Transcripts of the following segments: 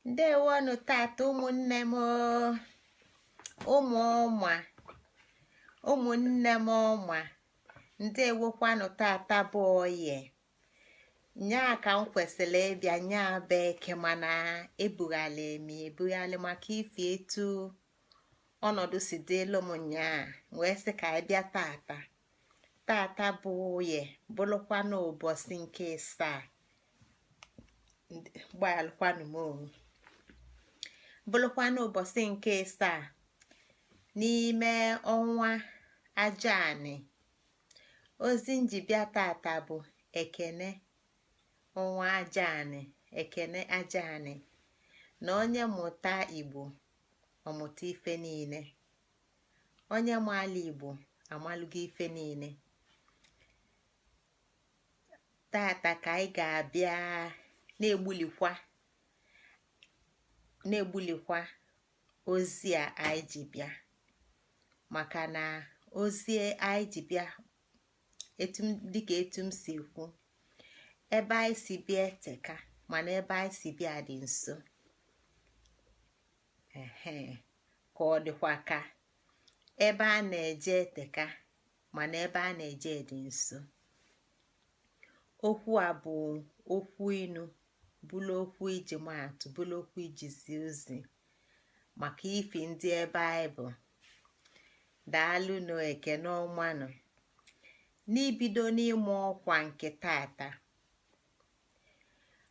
Ndewonụ tata, ụmụnne m, ụmụ ọma, ụmụnne m ọma. Ndewokwanụ. Tata bụ Oye. Nyaa ka m kwesịrị ịbịa nyaa bụ Eke, mana ebughalị emi ebughalị maka ife etu ọnọdụ si dịlụ m nyaa, wee sị ka anyị bịa tata. Tata bụ Oye, bụrụkwanụ ụbọchị nke 7. Gbaalụkwanụ m, bụrụkwanụ ụbọchị nke 7 n'ime ọnwa Ajaanị. Ozi njibịa tata bụ ekene ọnwa Ajaanị, ekene Ajaanị na onye mụta Igbo ọmụta ife niile, onye maala Igbo amalụgo ife niile. Tata ka anyị ga-abịa na-egbulikwa na-egbulikwa ozi a anyị ji bịa, maka na ozi anyị ji bịa, etu dịka etu m si kwu, ebe anyị si bịa eteka, mana ebe anyị si bịa dị nso. Ehe, ka ọ dịkwa ka ebe a na-eje eteka, mana ebe a na-eje dị nso. Okwu a bụ okwu inu, bụlụ okwu iji maatụ, bụlụ okwu iji zie ozi maka ifi ndị ebe anyị bụ. Daalụnụ, ekene ọmanụ. N'ibido n'ịmụ ọkwa nke tata,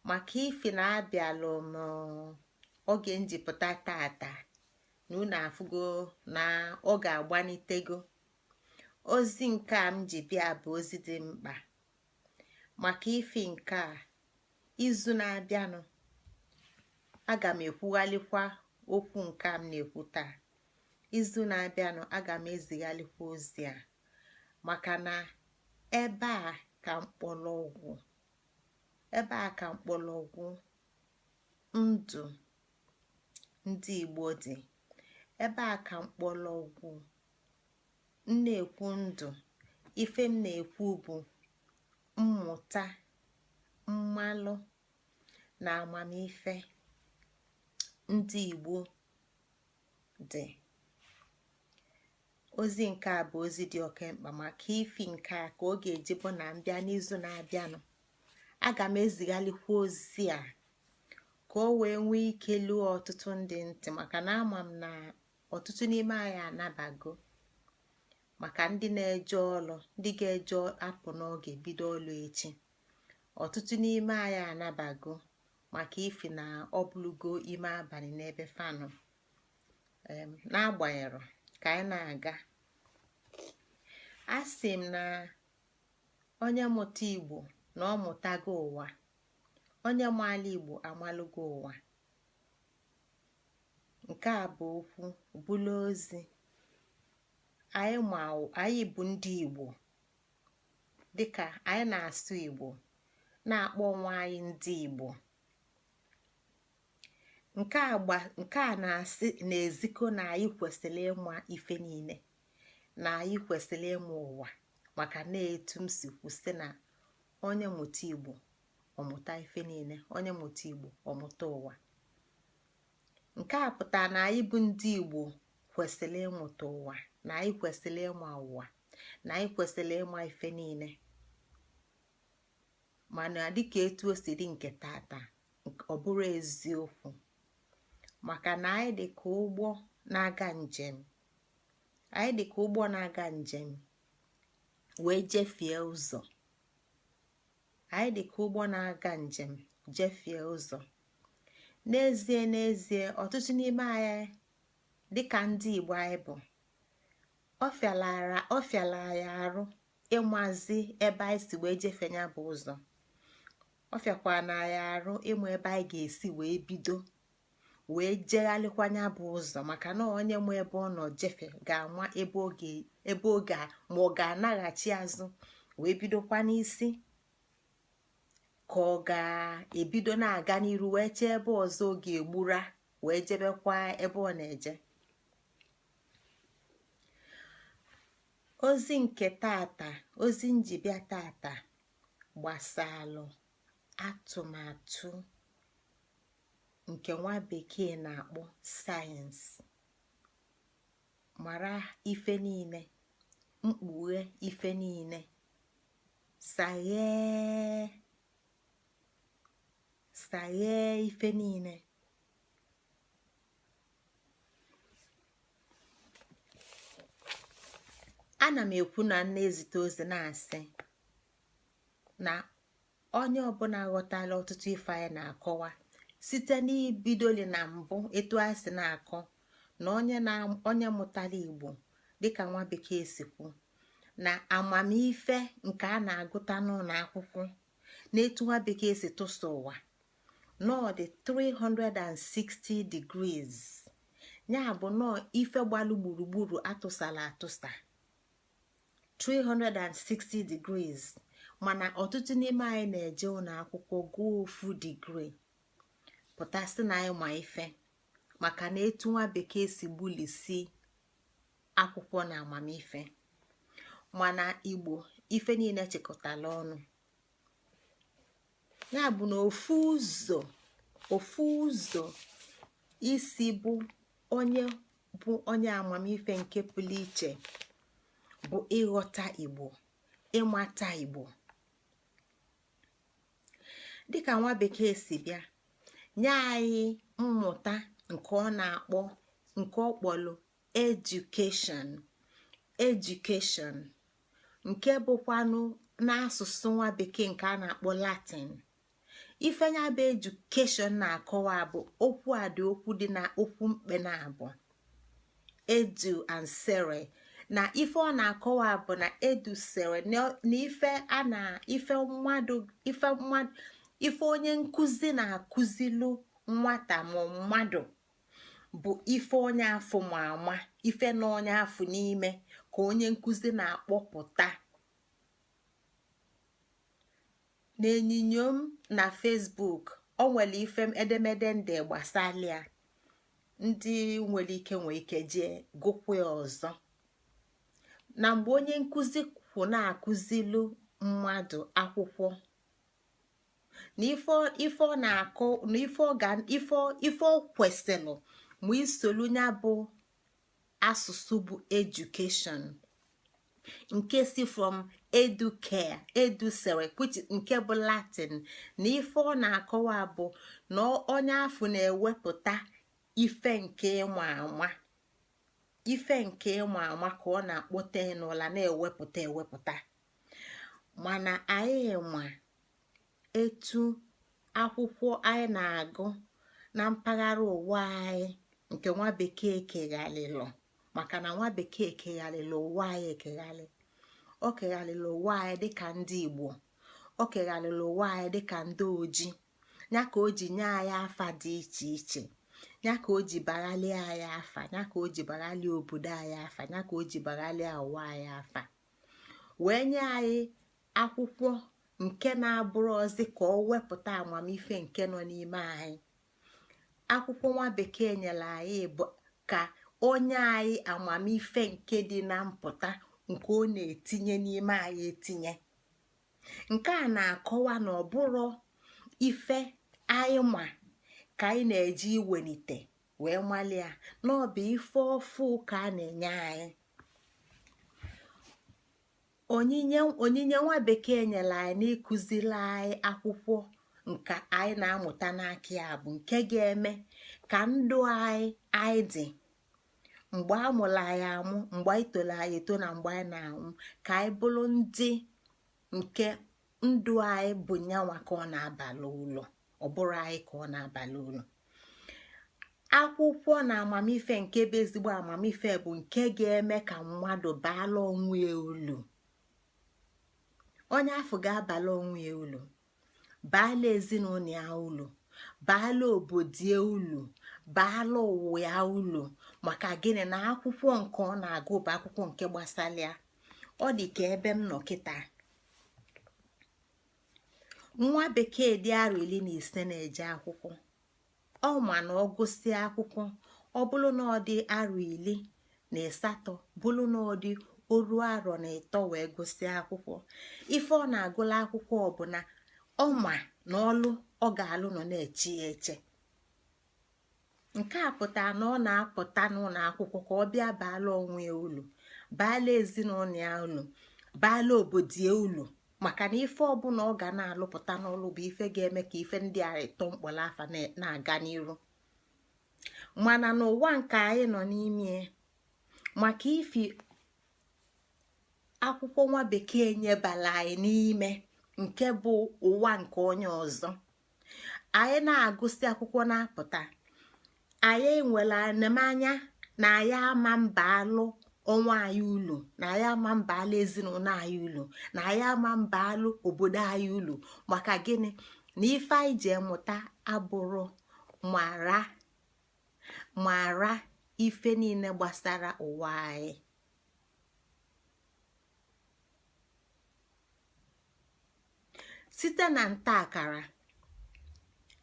maka ifi na abịalụ m oge njipụta tata na unu afụgo na ọ ga-agbanitego. Ozi nke a m ji bịa bụ ozi dị mkpa, maka ifi nke a izu na-abịanụ aga m ekwughalikwa okwu nke a m na-ekwu taa. Izu na-abịanụ aga m ezighalikwa ozi a, maka na ebe a ka mkpọrọgwụ, ebe a ka mkpọrọgwụ ndụ ndị Igbo dị, ebe a ka mkpọrọgwụ m na-ekwu ndụ. Ife m na-ekwu bụ mmụta, mmalụ na amamife ndị Igbo dị. Ozi nke a bụ ozi dị oke mkpa, maka ifi nke a ka ọ ga-eji bụ na mbịa n'izu na-abịanụ, aga m ezighalikwa ozi a ka o wee nwee ike lụọ ọtụtụ ndị ntị, maka na ama m na ọtụtụ n'ime anyị anabago, maka ndị na-eje ọlụ, ndị ga-eje apụ n'oge bido ọlụ echi. Ọtụtụ n'ime anyị anabago, maka ifi na ọ bụrụgo ime abalị n'ebe fanụ. N'agbanyeghị, ka anyị na-aga. A sị m na onye mụta Igbo na ọ mụtago ụwa, onye maala Igbo amalụgo ụwa. Nke a bụ okwu bụlụ ozi anyị ma. Anyị bụ ndị Igbo, dịka anyị na-asụ Igbo, na-akpọ onwe anyị ndị Igbo. Nke a nke a na-asị na-ezikọ na anyị kwesịrị ịma ife niile, na anyị kwesịrị ịma ụwa, maka na etu m si kwụsị na onye mụta Igbo ọmụta ife niile, onye mụta Igbo ọmụta ụwa. Nke a pụtara na anyị bụ ndị Igbo kwesịrị ịmụta ụwa, na anyị kwesịrị ịma ụwa, na anyị kwesịrị ịma ife niile. Mana dịka etu o si dị nke tata, ọ bụrụ eziokwu, maka na anyị dị ka ụgbọ na-aga njem, anyị dị ka ụgbọ na-aga njem wee jefie ụzọ. Anyị dị ka ụgbọ na-aga njem jefie ụzọ. N'ezie, n'ezie, ọtụtụ n'ime anyị, dịka ndị Igbo anyị bụ, ọ fịala anyị arụ ịmazi ebe anyị si wee jefe ya bụ ụzọ. Ọ fịakwa na anyị arụ ịmụ ebe anyị ga-esi wee bido wee jegharịkwa ya bụ ụzọ, maka na onye mụ ebe ọ nọ jefe ga-ama ebe ọ ga ma ọ ga-anaghachi azụ wee bidokwa n'isi, ka ọ ga-ebido na-aga n'iru wee chee ebe ọzọ ọ ga-egbura wee jebekwa ebe ọ na-eje. Ozi nke tata, ozi njibịa tata, gbasalụ atụmatụ Nke nwa bekee na-akpọ sayensị mara ife niile, mkpughe ife niile, saghee saghee ife niile. Ana m ekwu na na-ezite ozi na-asị na onye ọbụla ghọtala ọtụtụ ife anyị na-akọwa site n'ibidoli na mbụ, etu anyị si na-akọ na onye mụtara Igbo dịka nwa bekee si kwu, na amamife nke a na-agụta n'ụlọ akwụkwọ na etu nwa bekee si tụsa ụwa na ọ dị 360 degrees, ya bụ nọọ ife gbalụ gburugburu atụsala atụsa 360 degrees. Mana ọtụtụ n'ime anyị na-eje ụlọ akwụkwọ gụọ ofu degree, pụta sị na anyị ma ife, maka na etu nwa bekee si gbulisi akwụkwọ na amamife. Mana Igbo, ife niile chịkọtala ọnụ. Ya bụ na ofu ụzọ isi bụ onye bụ onye amamife nke pụrụ iche bụ ịghọta Igbo, ịmata Igbo. Dịka nwa bekee si bịa nye anyị mmụta nke ọ na-akpọ, nke ọ kpọlụ education, education nke bụkwanụ n'asụsụ nwa bekee nke a na-akpọ Latin. Ife ya bụ education na-akọwa bụ okwu a dị okwu dị na okwu mkpe na abụ edu and sere, na ife ọ na-akọwa bụ na edu sere na ife a na ife mmadụ, ife mmadụ, ife onye nkụzi na-akụzilu nwata ma mmadụ bụ ife onye afụ ma ama, ife na onye afụ n'ime ka onye nkụzi na-akpọpụta. N'enyinyo m na Facebook, o nwere ife edemede ndị gbasara ya, ndị nwere ike nwee ike jee gụkwa ya ọzọ. Na mgbe onye nkụzi kwụ na-akụzilu mmadụ akwụkwọ, na ife ọ na-akọ na ife ọ ga ife ọ kwesịrị ma isolu ya bụ asụsụ bụ education, nke si from educare, educere, which nke bụ Latin, na ife ọ na-akọwa bụ na onye afụ na-ewepụta ife nke ịma ama, ife nke ịma ama ka ọ na-akpọte n'ụla na-ewepụta ewepụta. Mana anyị ma etu akwụkwọ anyị na-agụ na mpaghara ụwa anyị nke nwa bekee keghalịlụ, maka na nwa bekee keghalịlụ ụwa anyị ekeghalị. O keghalịlụ ụwa anyị dịka ndị Igbo, o keghalịlụ ụwa anyị dịka ndị ojii, ya ka o ji nye anyị afa dị iche iche, ya ka o ji baghalịa anyị afa, ya ka o ji baghalịa obodo anyị afa, ya ka o ji baghalịa ụwa anyị afa, wee nye anyị akwụkwọ nke na-abụrụ ozi ka ọ wepụta amamife nke nọ n'ime anyị. Akwụkwọ nwa bekee nyere anyị bụ ka onye anyị amamife nke dị na mpụta nke ọ na-etinye n'ime anyị etinye. Nke a na-akọwa na ọ bụrụ ife anyị ma ka anyị na-eji iwelite wee malia, na ọ bụ ife ọfụ ka a na-enye anyị. Onyinye nwa bekee nyere anyị n'ịkụziri anyị akwụkwọ nke anyị na-amụta n'aka ya bụ nke ga-eme ka ndụ anyị anyị dị mgbe a mụrụ anyị amụ, mgbe anyị toro anyị eto, na mgbe anyị na-anwụ, ka anyị bụrụ ndị nke ndụ anyị bụ nyanwa ka ọ na-abalị ụlọ, ọ bụrụ anyị ka ọ na-abalị ụlọ. Akwụkwọ na amamife nke bụ ezigbo amamife bụ nke ga-eme ka mmadụ baala onwe ya ulu. Onye afọ ga-abala onwe ya ulu, baala ezinụlọ ya ulu, baala obodo ya ulu, baala ụwa ya ulu. Maka gịnị? Na akwụkwọ nke ọ na-agụ bụ akwụkwọ nke gbasara ya. Ọ dị ka ebe m nọ kịta, nwa bekee dị arọ 15 na-eje akwụkwọ. Ọ ma na ọ gụsịa akwụkwọ, ọ bụrụ na ọ dị arọ 18, bụrụ na ọ dị oru arọ 3 wee gụsịa akwụkwọ, ife ọ na-agụla akwụkwọ bụ na ọ ma na ọlụ ọ ga-alụ nọ na-eche ya eche. Nke a pụtara na ọ na-apụta n'ụlọ akwụkwọ ka ọ bịa baala onwe ya ulu, baala ezinụlọ ya ulu, baala obodo ya ulu, maka na ife ọbụla ọ ga na-alụpụta n'ọlụ bụ ife ga-eme ka ife ndị a ịtọ mkpọrọ afa na-aga n'iru. Mana n'ụwa nke anyị nọ n'ime, maka ifi akwụkwọ nwa bekee nyebala anyị n'ime, nke bụ ụwa nke onye ọzọ, anyị na-agụsị akwụkwọ na-apụta, anyị nwere anemanya na anyị ama mba alụ onwe anyị ulu, na anyị ama mba alụ ezinụlọ anyị ulu, na anyị ama mba alụ obodo anyị ulu. Maka gịnị? Na ife anyị ji emụta abụrụ mara mara ife niile gbasara ụwa anyị. Site na nta akara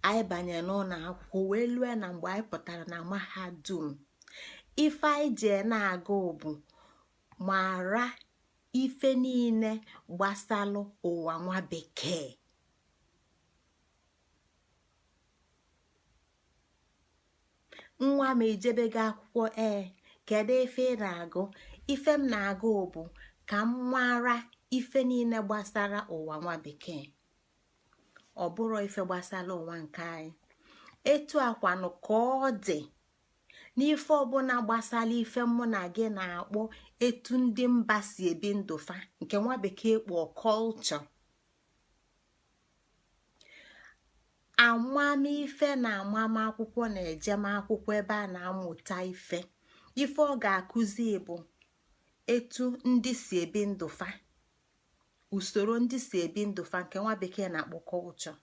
anyị banyere n'ụlọ akwụkwọ wee lue na mgbe anyị pụtara na mahadum, ife anyị ji na-agụ bụ mara ife niile gbasalụ ụwa nwa bekee. Nwa m, ejebego akwụkwọ? Ee. Kedu ife ị na-agụ? Ife m na-agụ bụ ka m mara ife niile gbasara ụwa nwa bekee, ọ bụrụ ife gbasara ụwa nke anyị. Etu akwanụ ka ọ dị n'ife ọbụla gbasara ife mụ na gị na-akpọ etu ndị mba si ebi ndụ fa, nke nwa bekee kpọọ culture. Amamife na amamakwụkwọ na ejemakwụkwọ ebe a na-amụta ife, ife ọ ga-akụzi bụ etu ndị si ebi ndụ fa, usoro ndị si ebi ndụ fa, nke nwa bekee na-akpọ culture.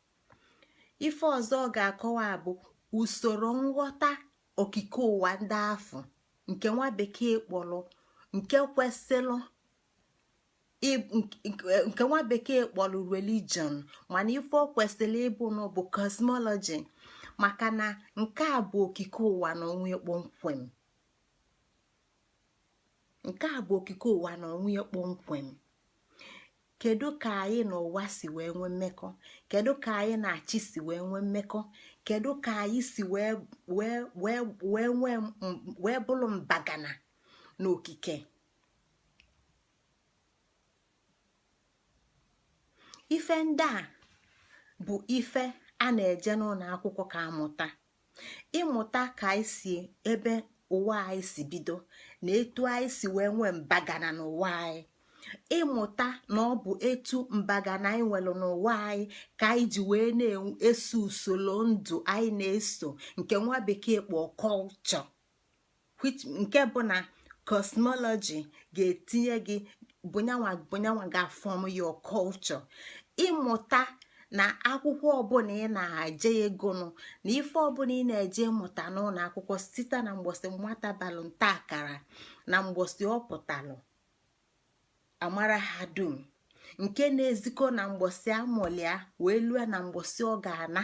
Ife ọzọ ọ ga-akọwa bụ usoro nghọta okike ụwa ndị afụ, nke nwa bekee kpọrọ, nke kwesịrị, nke nwa bekee kpọrọ religion, mana ife ọ kwesịrị ịbụ nụ bụ cosmology, maka na nke a bụ okike ụwa na onwe kpọmkwem. Nke a bụ okike ụwa na onwe kpọmkwem. Kedu ka anyị na ụwa si wee nwee mmekọ? Kedu ka anyị na chi si wee nwee mmekọ? Kedu ka anyị si wee wee wee wee nwee wee bụrụ mbagana n'okike? Ife ndị a bụ ife a na-eje n'ụlọ akwụkwọ ka amụta. Ịmụta ka anyị si, ebe ụwa anyị si bido na etu anyị si wee nwee mbagana n'ụwa anyị. Ịmụta na ọ bụ etu mbagana anyị nwere n'ụwa anyị ka anyị ji wee na-eso usoro ndụ anyị na-eso, nke nwa bekee kpọọ culture, nke bụ na cosmology ga-etinye gị bụnyanwa bụnyanwa ga-form your culture. Ịmụta na akwụkwọ ọbụla ị na-eje ịgụnụ na ife ọbụla ị na-eje ịmụta n'ụlọ akwụkwọ, site na mgbọsị nwata balụ nta akara na mgbọsị ọ pụtalụ amara ha dum, nke na-ezikọ na mgbọsị amụlịa wee lue na mgbọsị ọ ga-ana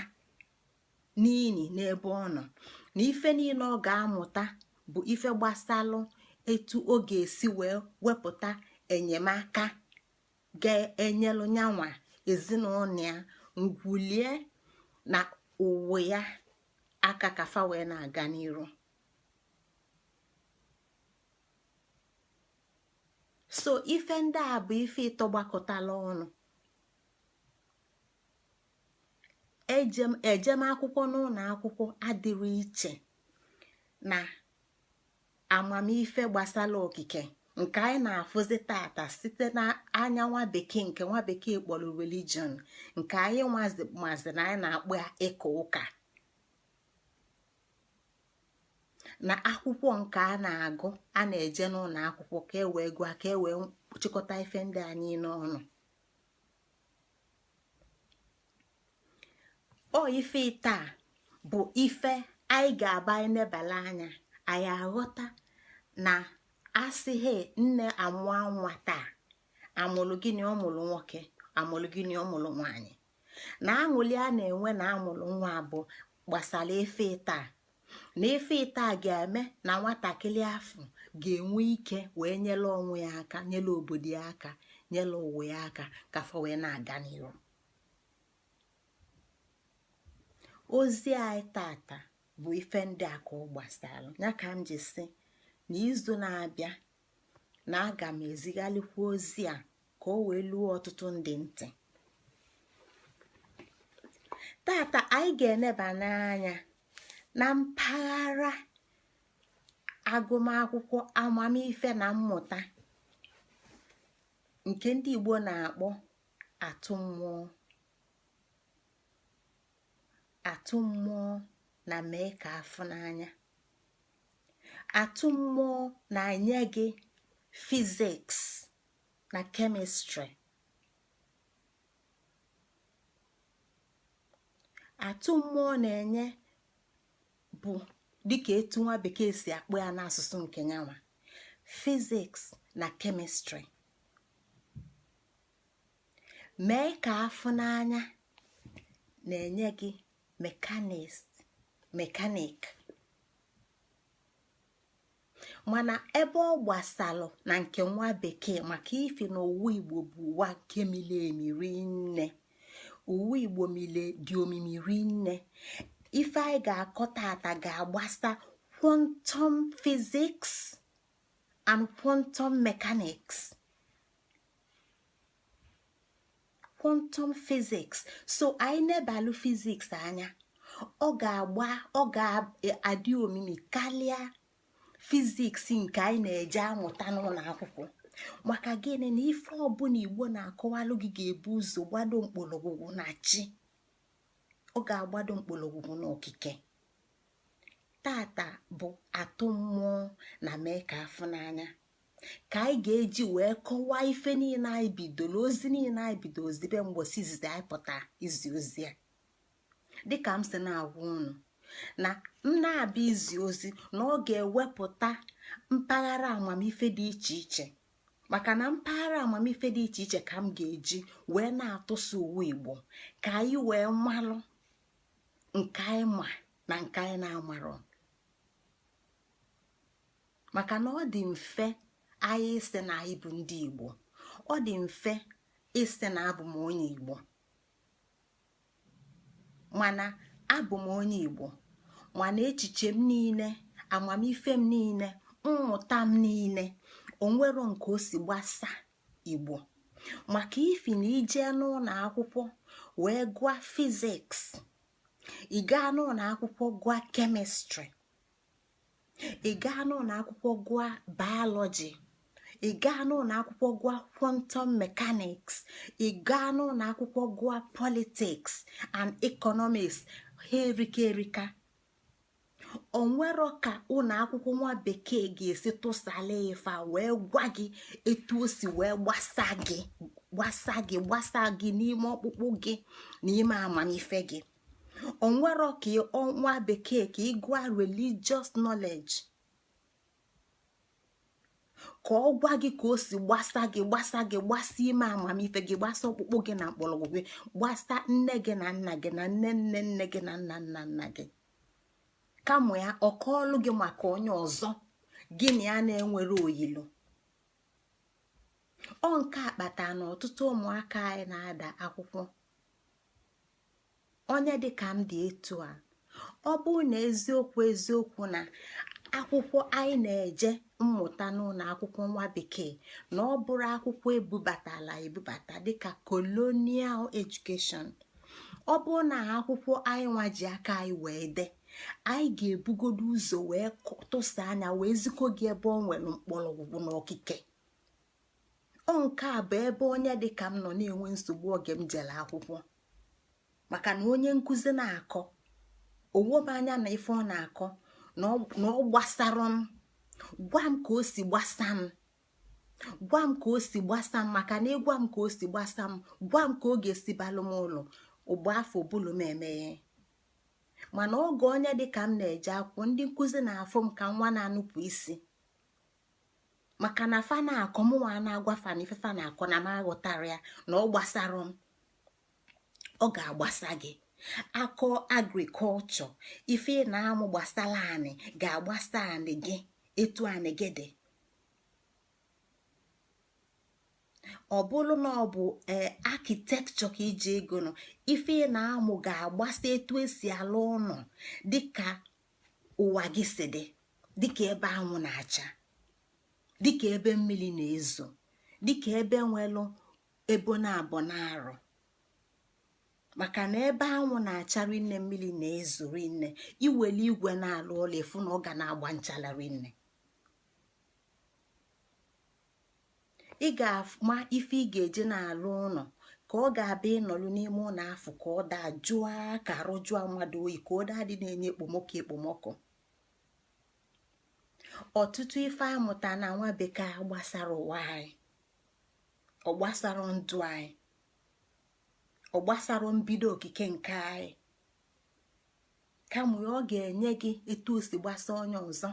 n'ini n'ebe ọ nọ, na ife niile ọ ga-amụta bụ ife gbasalụ etu ọ ga-esi wee wepụta enyemaka ga-enyelụ nyanwa, ezinụlọ ya, ngwulie na ụwa ya aka ka fa wee na-aga n'iru. So ife ndị a bụ ife ịtọ gbakọtala ọnụ. Ejem akwụkwọ n'ụlọ akwụkwọ adịrị iche na amamife gbasara okike nke anyị na-afụzi tata site n'anya nwa bekee, nke nwa bekee kpọrọ religion, nke anyị mazi na anyị na-akpọ ya ịka ụka, na akwụkwọ nke a na-agụ, a na-eje n'ụlọ akwụkwọ ka e wee gụọ, ka e wee chịkọta ife ndị a niile ọnụ. Ọ ife taa bụ ife anyị ga-aba anyị nebala anya, anyị aghọta na asịghị nne amụọ nwa taa, amụrụ gịnị? Ọ mụrụ nwoke. Amụrụ gịnị? Ọ mụrụ nwaanyị. Na aṅụli a na-enwe na amụrụ nwa bụ gbasara ife taa, na ife taa ga-eme na nwatakịrị afụ ga-enwe ike wee nyere onwe ya aka, nyere obodo ya aka, nyere ụwa ya aka, ka afọ wee na-aga n'iru. Ozi anyị tata Bụ ife ndị a ka ọ gbasara ya ka m ji sị na izu na-abịa na aga m ezighalikwa ozi a ka o wee luo ọtụtụ ndị ntị. Tata anyị ga-eneba n'anya na mpaghara agụmakwụkwọ, amamife na mmụta nke ndị Igbo na-akpọ atụ mmụọ. Atụ mmụọ na mee ka afụ n'anya. Atụ mmụọ na-enye gị physics na chemistry. Atụ mmụọ na-enye bụ dịka etu nwa bekee si akpọ ya n'asụsụ nke nyanwa, physics na chemistry. Mee ka afụ n'anya na-enye gị mechanic. Mana ebe ọ gbasalụ na nke nwa bekee, maka ife na ụwa Igbo bụ ụwa nke mili emi rinne, ụwa Igbo mile dị omimi rinne. Ife anyị ga-akọ tata ga-agbasa quantum physics and quantum mechanics. Quantum physics, so anyị nebalụ physics anya, ọ ga-agba, ọ ga-adị omimi karịa physics nke anyị na-eje amụta n'ụlọ akwụkwọ. Maka gịnị? Na ife ọbụla Igbo na-akọwalụ gị ga-ebu ụzọ gbado mkpọrọgwụgwụ na chi, ọ ga-agbado mkpọrọgwụgwụ n'okike. Tata bụ atụ mmụọ na mee ka afụ n'anya ka anyị ga-eji wee kọwaa ife niile anyị bidoro, ozi niile anyị bidoro zibe mgbosi izizi anyị pụta izi ozi a. Dịka m si na-agwa unu na m na-abịa izi ozi na ọ ga-ewepụta mpaghara amamife dị iche iche, maka na mpaghara amamife dị iche iche ka m ga-eji wee na-atụsa ụwa Igbo ka anyị wee malụ nke anyị ma na nke anyị na-amarọ. Maka na ọ dị mfe anyị ịsị na anyị bụ ndị Igbo, ọ dị mfe ịsị na abụ m onye Igbo, mana abụ m onye Igbo, mana echiche m niile, amamife m niile, mmụta m niile, onwero nke o si gbasa Igbo. Maka ifi na ije n'ụlọ akwụkwọ wee gụọ physics, ị gaa n'ụlọ akwụkwọ gụọ chemistry, ị gaa n'ụlọ akwụkwọ gụọ biology, ị gaa n'ụlọ akwụkwọ gụọ quantum mechanics, ị gaa n'ụlọ akwụkwọ gụọ politics and economics, ha erika erika. Onwero ka ụlọ akwụkwọ nwa bekee ga-esi tụsala ife a wee gwa gị etu o si wee gbasa gị, gbasa gị, gbasa gị n'ime ọkpụkpụ gị, n'ime amamife gị. Onwero ka nwa bekee ka ị gụọ religious knowledge ka ọ gwa gị ka o si gbasa gị, gbasa gị, gbasa ime amamife gị, gbasa ọkpụkpụ gị na mkpọrọgwụ gị, gbasa nne gị na nna gị na nne nne nne gị na nna nna nna gị. Kama ya ọ kọọlụ gị maka onye ọzọ gị na ya na-enwere oyilu. Ọ nke a kpatara na ọtụtụ ụmụaka anyị na-ada akwụkwọ. Onye dịka m dị etu a, ọ bụrụ na eziokwu eziokwu na akwụkwọ anyị na-eje mmụta n'ụlọ akwụkwọ nwa bekee, na ọ bụrụ akwụkwọ ebubatala ebubata dịka colonial education, ọ bụrụ na akwụkwọ anyị nwa ji aka anyị wee dee, anyị ga-ebugodo ụzọ wee tụsa anya wee zikọ gị ebe ọ nwere mkpọrọgwụgwụ n'okike. Ọ nke a bụ ebe onye dịka m nọ na-enwe nsogbu oge m jere akwụkwọ, maka na onye nkụzi na-akọ onwe m anya na ife ọ na-akọ na ọ gbasara m. Gwa m ka o si gbasa m, gwa m ka o si gbasa m, maka na ịgwa m ka o si gbasa m, gwa m ka ọ ga-esi balụ m ụlọ ụgbọ afọ bụlụ m emeghe. Mana oge onye dịka m na-eje akwụkwọ, ndị nkụzi na-afụ m ka nwa na-anụpụ isi, maka na fa na-akọ, mụnwa na-agwa fa na ife fa na-akọ na m aghọtara ya, na ọ gbasara m. Ọ ga-agbasa gị. Akọ agriculture, ife ị na-amụ gbasara anị ga-agbasa anị gị, etu anị gị dị. Ọ bụrụ na ọ bụ ee architecture ka iji ego nọ, ife ị na-amụ ga-agbasa etu esi alụ ụlọ dịka Ụwa gị si dị, dịka ebe anwụ na-acha, dịka ebe mmiri na-ezo, dịka ebe nwelụ ebo na-abọ na-arụ, maka na ebe anwụ na-acha rinne, mmiri na-ezo rinne, iweli igwe na-alụ ọlụ, efu na ọ ga na-agba nchala rinne. Ị ga-ama ife ị ga-eji na-alụ ụlọ ka ọ ga-abịa ịnọlụ n'ime ụlọ afụ ka ọ daa jụọ, ka arụ jụọ mmadụ oyi, ka ọ daa dị na-enye ekpomọkụ ekpomọkụ. Ọtụtụ ife amụta na nwa bekee gbasara ụwa anyị, ọ gbasara ndụ anyị, ọ gbasara mbido okike nke anyị, kama ọ ga-enye gị etu o si gbasa onye ọzọ.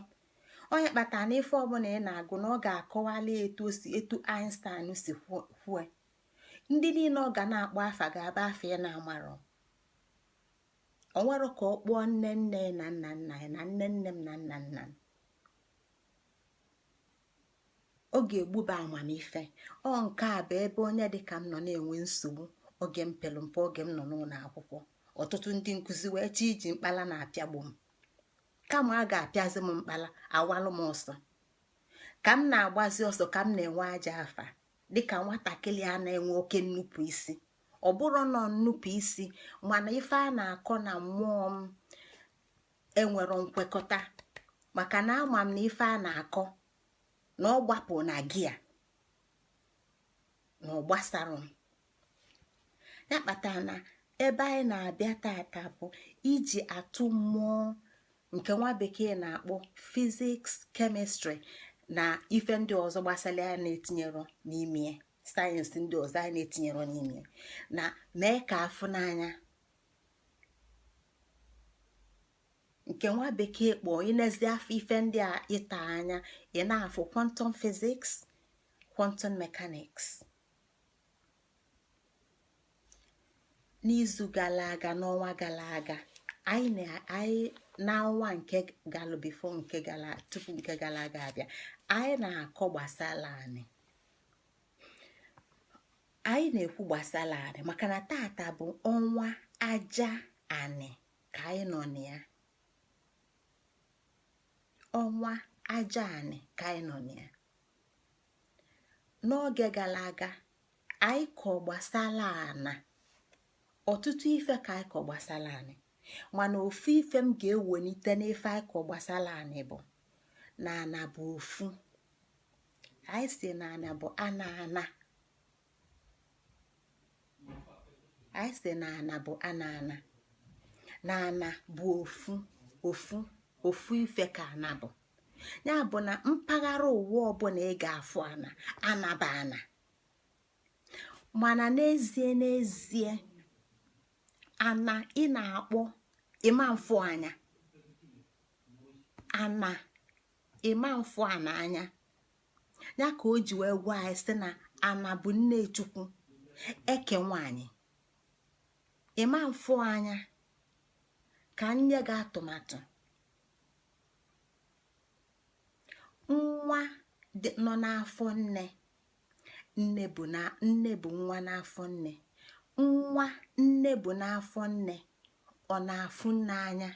Onye kpatara na ife ọbụla ị na-agụ na ọ ga-akọwali etu o si, etu Einstein si kwue. Ndị niile ọ ga na-akpọ afa ga-aba afa ị na-amarọ. O nwere ka ọ kpọọ nne nne na nna nna ya na nne nne m na nna nna m. Ọ ga-egbuba amamife. Ọ nke a bụ ebe onye dịka m nọ na-enwe nsogbu oge m pelu mpe, oge m nọ n'ụlọ akwụkwọ. Ọtụtụ ndị nkụzi wee chọọ iji mkpala na-apịagbu m. Kama a ga-apịazi m mkpala, awalụ m ọsọ. Ka m na-agbazi ọsọ ka m na-enwe aja afa, dịka nwatakịrị a na-enwe oke nnupụ isi. Ọ bụrụ nọ nnupụ isi, mana ife a na-akọ na mmụọ m enwero nkwekọta, maka na ama m na ife a na-akọ na ọ gbapụ na gia na ọ gbasara m. Ya kpatara na ebe anyị na-abịa tata bụ iji atụ mmụọ nke nwa bekee na-akpọ physics, chemistry na ife ndị ọzọ gbasara ya na-etinyero n'ime sayensị ndị ọzọ anyị na-etinyero n'ime, na mee ka afụ n'anya nke nwa bekee kpọọ. Inezi afọ ife ndị a ịta anya, ị na-afụ quantum physics, quantum mechanics. N'izu gara aga, n'ọnwa gara aga, anyị n'ọnwa nke galụ before nke gara tupu nke gara aga abịa, anyị na-akọ gbasara anị. Anyị na-ekwu gbasara anị maka na tata bụ ọnwa aja anị ka anyị nọ na ya. Ọnwa aja anị ka anyị nọ na ya. N'oge gara aga, anyị kọ gbasara ana. Ọtụtụ ife ka anyị kọ gbasara anị, mana ofu ife m ga-ewelite n'ife anyị kọ gbasara anị bụ na ana bụ ofu. Anyị si na ana bụ ana ana. Anyị si na ana bụ ana ana. Na ana bụ ofu, ofu, ofu ife ka ana bụ. Ya bụ na mpaghara ụwa ọbụla ị ga-afụ ana, ana bụ ana. Mana n'ezie n'ezie, ana ị na-akpọ ịma mfụ anya, ana ịma mfụ ana anya. Ya ka o ji wee gwa anyị sị na ana bụ nne Chukwu eke nwanyị. Ịma mfụ anya ka nye gị atụmatụ. Nwa nọ n'afọ nne, nne bụ na nne bụ nwa n'afọ nne. Nwa nne bụ n'afọ nne, ọ na-afụ nne anya,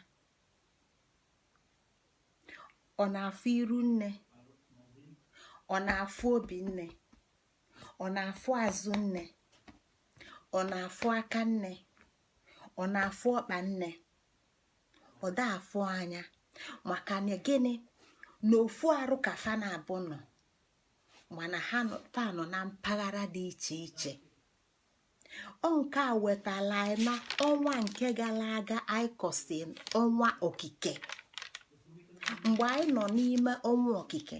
ọ na-afụ iru nne, ọ na-afụ obi nne, ọ na-afụ azụ nne, ọ na-afụ aka nne, ọ na-afụ ọkpa nne. Ọ da afụ anya maka na gịnị? Na ofu arụ ka fa na-abụ nọ, mana ha fa nọ na mpaghara dị iche iche. Ọ nke a wetala anyị na ọnwa nke gara aga anyị kọsi ọnwa okike. Mgbe anyị nọ n'ime ọnwa okike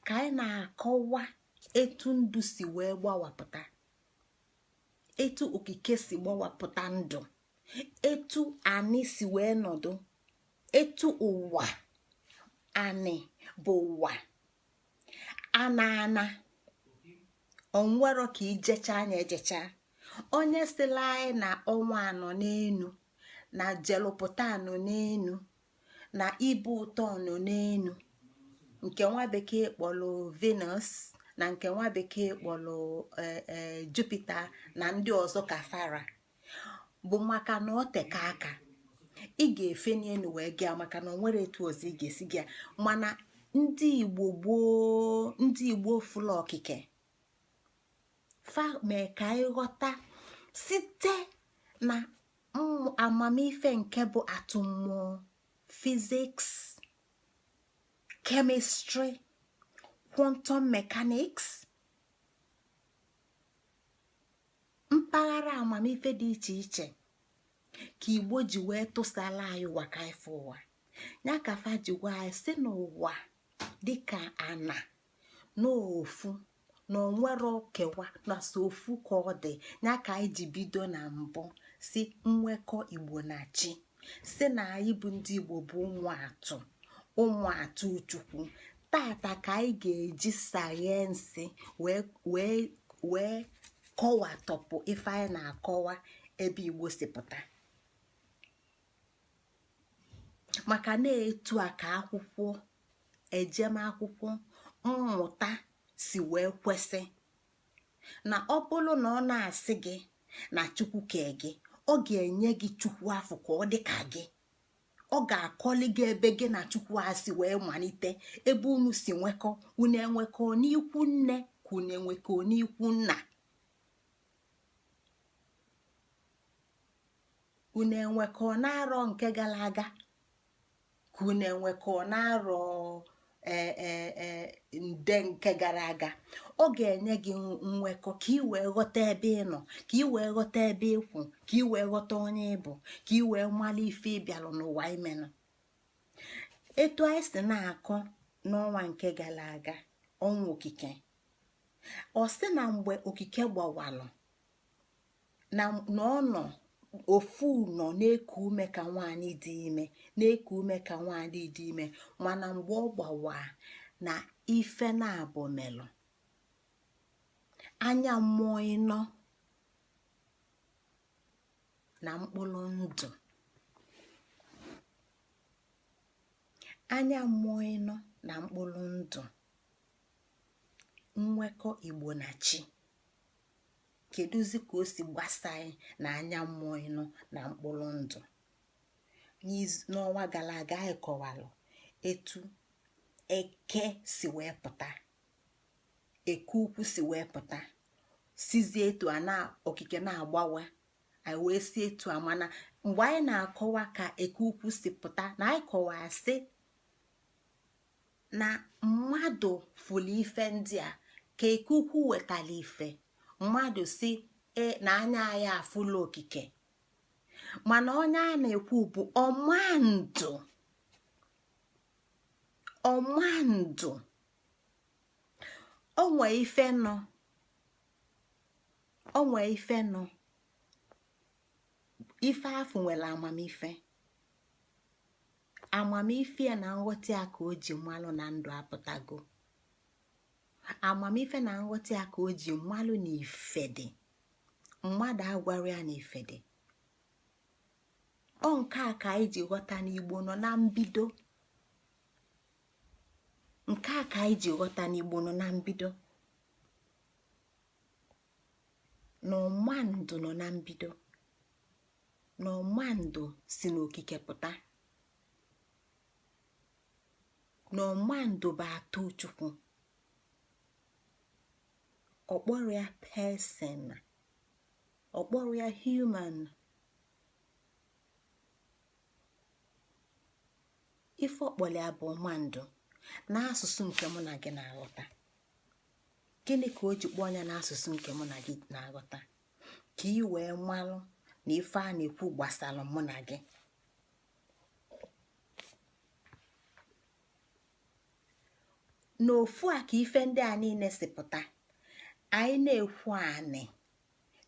ka anyị na-akọwa etu ndụ si wee gbawapụta, etu okike si gbawapụta ndụ, etu anị si wee nọdụ, etu ụwa anị bụ ụwa ana ana. Onwero ka ijecha anya ejecha. Onye sịla anyị na ọnwa anọ n'enu, na jelụpụta nọ n'enu, na ibu ụtọ nọ n'enu, nke nwa bekee kpọrọ Venus na nke nwa bekee kpọrọ Jupiter na ndị ọzọ ka fara bụ maka na ọ teka aka. Ị ga-efeni enu wee gaa, maka na o nwere etu ọzọ ị ga-esi gaa. Mana ndị Igbo gboo, ndị Igbo fụlụ okike, fa mee ka anyị ghọta site na amamife nke bụ atụmmụọ, physics, chemistry, quantum mechanics, mpaghara amamife dị iche iche ka Igbo ji wee tụsala anyị ụwa ka anyị fụ ụwa ya. Ka fa ji gwa anyị si n'ụwa dịka ana n'ofu, na onwero kewa, na so ofu ka ọ dị. Ya ka anyị ji bido na mbụ si nwekọ Igbo na chi, si na anyị bụ ndị Igbo bụ ụmụ atụ, ụmụ atụ Chukwu. Tata ka anyị ga-eji sayensị wee kọwatọpụ ife anyị na-akọwa ebe Igbo si pụta, maka na etu a ka akwụkwọ ejem akwụkwọ mmụta si wee kwesị. Na ọ bụrụ na ọ na-asị gị na Chukwu kee gị, ọ ga-enye gị Chukwu afụ ka ọ dị ka gị. Ọ ga-akọli gị ebe gị na Chukwu a si wee malite, ebe unu si nwekọ. Unu enwekọ n'ikwu nne ka unu enwekọ n'ikwu nna? Unu enwekọ n'arọ nke gara aga ka unu enwekọ n'arọ nde nke gara aga? Ọ ga-enye gị nwekọ ka ị wee ghọta ebe ị nọ, ka ị wee ghọta ebe ị kwụ, ka ị wee ghọta onye ị bụ, ka ị wee mara ife ị bịalụ n'ụwa imenụ. Etu anyị si na-akọ n'ọnwa nke gara aga, ọnwa okike, ọ sị na mgbe okike gbawalụ na ọ nọ ofu nọ na-eku ume ka nwaanyị dị ime, na-eku ume ka nwaanyị dị ime. Mana mgbe ọ gbawa na ife na-abụ melụ anya mmụọ ịnọ na mkpụrụ ndụ, anya mmụọ ịnọ na mkpụrụ ndụ, nwekọ Igbo na chi. Kedụzi ka o si gbasa anyị na anya mmụọ ịnọ na mkpụrụ ndụ? N'ọnwa gara aga anyị kọwalụ etu eke si wee pụta, eke ukwu si wee pụta, sizie etu a na okike na-agbawa. Anyị wee si etu a, mana mgbe anyị na-akọwa ka eke ukwu si pụta, na anyị kọwaa sị na mmadụ fụlụ ife ndị a ka eke ukwu wetara ife. Mmadụ si e na anya anyị afụla okike, mana onye a na-ekwu bụ ọmandụ. Ọmandụ onwe ife nọ, onwe ife nọ, ife afụ nwere amamife. Amamife ya na nghọta ya ka o ji malụ na ndụ apụtago. Amamife na nghọta ya ka o ji malụ na ife dị. Mmadụ agwara ya na ife dị. Ọ nke a ka anyị ji ghọta na Igbo nọ na mbido. Nke a ka anyị ji ghọta na Igbo nọ na mbido, na ọmandụ nọ na mbido, na ọmandụ si n'okike pụta, na ọmandụ bụ atụ Chukwu. Ọ kpọrọ ya person, ọ kpọrọ ya human. Ife ọ kpọrọ ya bụ ọmandụ n'asụsụ nke mụ na gị na-aghọta. Gịnị ka o ji kpọọ ya n'asụsụ nke mụ na gị na-aghọta? Ka ị wee malụ na ife a na-ekwu gbasara mụ na gị. N'ofu a ka ife ndị a niile si pụta. Anyị na-ekwu anị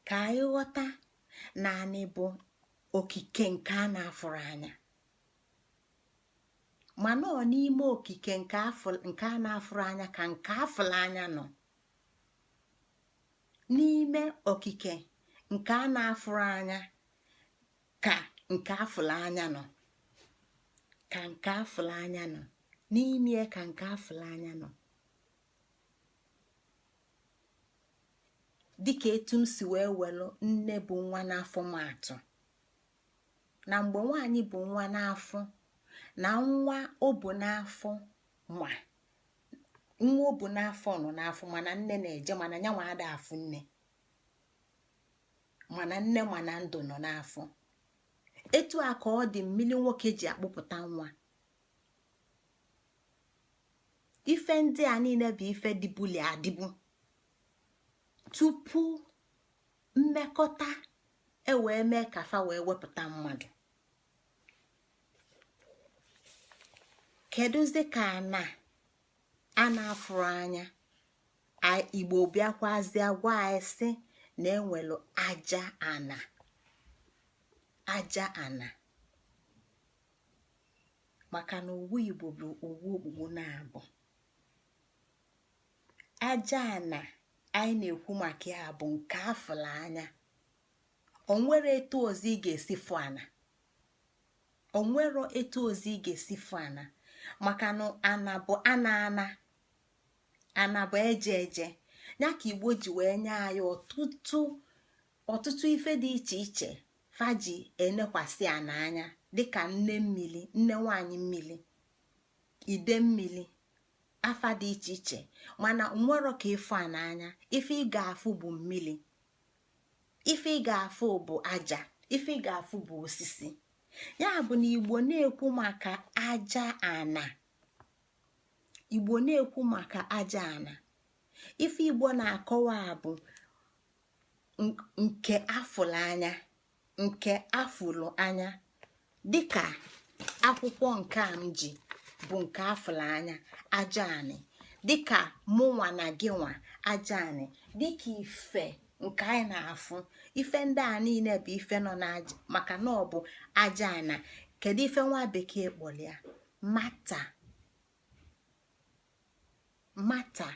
ka anyị ghọta na anị bụ okike nke a na-afụrọ anya, mana ọ n'ime okike nke a na-afụrọ anya ka nke afụlụ anya nọ. N'ime okike nke a na-afụrọ anya ka nke afụlụ anya nọ, ka nke afụlụ anya nọ n'ime ya, ka nke afụlụ anya nọ. Dịka etu m si wee welụ nne bu nwa n'afọ m atụ, Na mgbe nwaanyị bụ nwa n'afọ, na nwa o bu n'afọ, ma nwa o bu n'afọ nọ n'afọ, mana nne na-eje, mana nyanwa ada afụ nne, mana nne mana ndụ nọ n'afọ. Etu a ka ọ dị mmili nwoke ji akpụpụta nwa. Ife ndị a niile bụ ife dịbuli adịbu tupu mmekọta ewee mee ka fa wee wepụta mmadụ. Kedụzi ka ana a na-afụrụ anya Igbo bịakwazịa gwa anyị sị na enwelu aja ana, aja ana, maka na ụwa Igbo bụ ụwa okpukpu naabọ. Aja ana anyị na-ekwu maka ya bụ nke afụlụ anya. Onwere etu ọzọ ị ga-esi fụ ana, onwero etu ọzọ ị ga-esi fụ ana, maka na ana bụ ana ana, ana bụ eje eje. Ya ka Igbo ji wee nye anyị ọtụtụ ọtụtụ ife dị iche iche fa ji enekwasị ana anya, dịka nne mmili, nne nwanyị mmili, ide mmili, afa dị iche iche. Mana nwero ka ịfụ ana anya. Ife ị ga-afụ bụ mmili, ife ị ga-afụ bụ aja, ife ị ga-afụ bụ osisi. Ya bụ na Igbo na-ekwu maka aja ana, Igbo na-ekwu maka aja ana, ife Igbo na-akọwa bụ nke afụlụ anya, nke afụlụ anya, dịka akwụkwọ nke a m ji bụ nke afụlụ anya, aja anị, dịka mụnwa na gịnwa, aja anị, dịka ife nke anyị na-afụ. Ife ndị a niile bụ ife nọ n'aja, maka na ọ bụ aja ana. Kedu ife nwa bekee kpọrọ ya? Matter. Matter.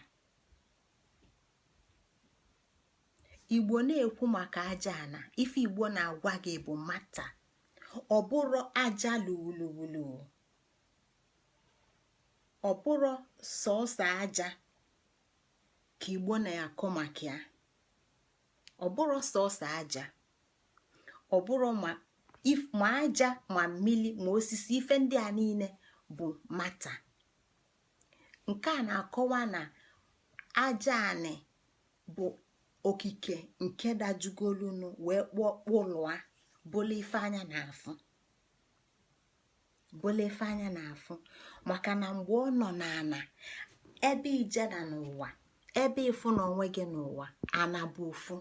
Igbo na-ekwu maka aja ana, ife Igbo na-agwa gị bụ matter. Ọ bụrụ aja luwuluwulu, ọ bụrụ sọọsọ aja ka Igbo na-akọ maka ya. Ọ bụrụ sọọsọ aja, ọ bụrụ ma aja ma mmili ma osisi, ife ndị a niile bụ matter. Nke a na-akọwa na aja anị bụ okike nke dajugolunu wee kpụọ kpụlụa bụlụ ife anya na-afụ, bụlụ ife anya na-afụ. Maka na mgbe ọ nọ n'ana, ebe ije na n'ụwa, ebe ịfụ na onwe gị n'ụwa, ana bụ ofu.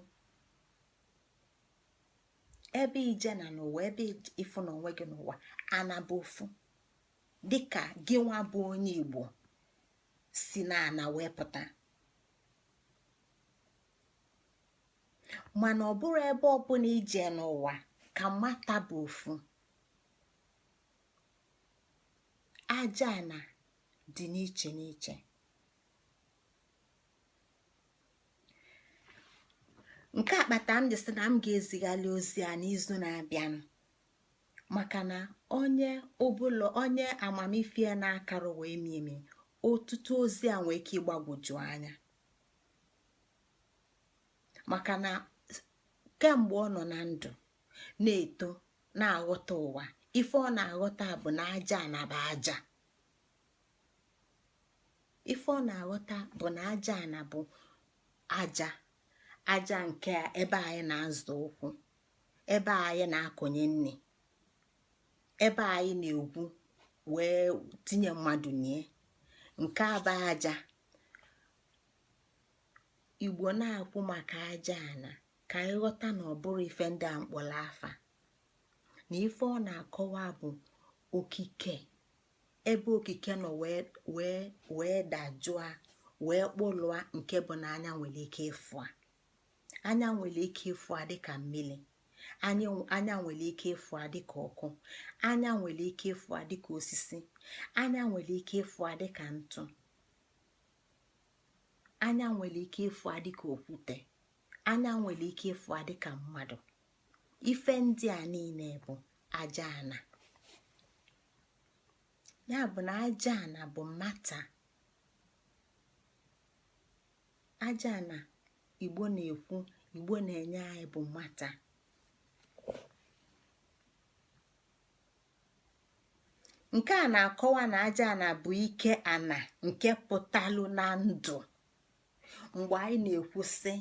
Ebe ije na n'ụwa, ebe ịfụ na onwe gị n'ụwa, ana bụ ofu. Dịka gị nwa bụ onye Igbo si na ana wee pụta, mana ọ bụrụ ebe ọbụla ije n'ụwa ka matter bụ ofu. Aja ana dị n'iche n'iche. Nke a kpata m ji sị na m ga-ezighalị ozi a n'izu na-abịanụ, maka na onye ọbụla onye amamife ya na-akara wee mie emi, ọtụtụ ozi a nwee ike ịgbagwoju anya. Maka na kemgbe ọ nọ na ndụ na-eto na-aghọta ụwa, ife ọ na-aghọta bụ na aja ana bụ aja. Ife ọ na-aghọta bụ na aja ana bụ aja, aja nke ebe anyị na-azọ ụkwụ, ebe anyị na-akọnye nni, ebe anyị na-egwu wee tinye mmadụ nie, nke a bụ aja. Igbo na-akwụ maka aja ana ka anyị ghọta na ọ bụrụ ife ndị a mkpọrọ afa, na ife ọ na-akọwa bụ okike, ebe okike nọ wee wee dajụa wee kpụlụa, nke bụ na anya nwere ike ịfụ a, anya nwere ike ịfụ a dịka mmiri, anya nwere ike ịfụ a dịka ọkụ, anya nwere ike ịfụ a dịka osisi, anya nwere ike ịfụ a dịka ntụ, anya nwere ike ịfụ a dịka okwute, anya nwere ike ịfụ a dịka mmadụ. Ife ndị a niile bụ aja ana. Ya bụ na aja ana bụ matter. Aja ana Igbo na-ekwu, Igbo na-enye anyị bụ matter. Nke a na-akọwa na aja ana bụ ike ana nke pụtalụ na ndụ. Mgbe anyị na-ekwu sị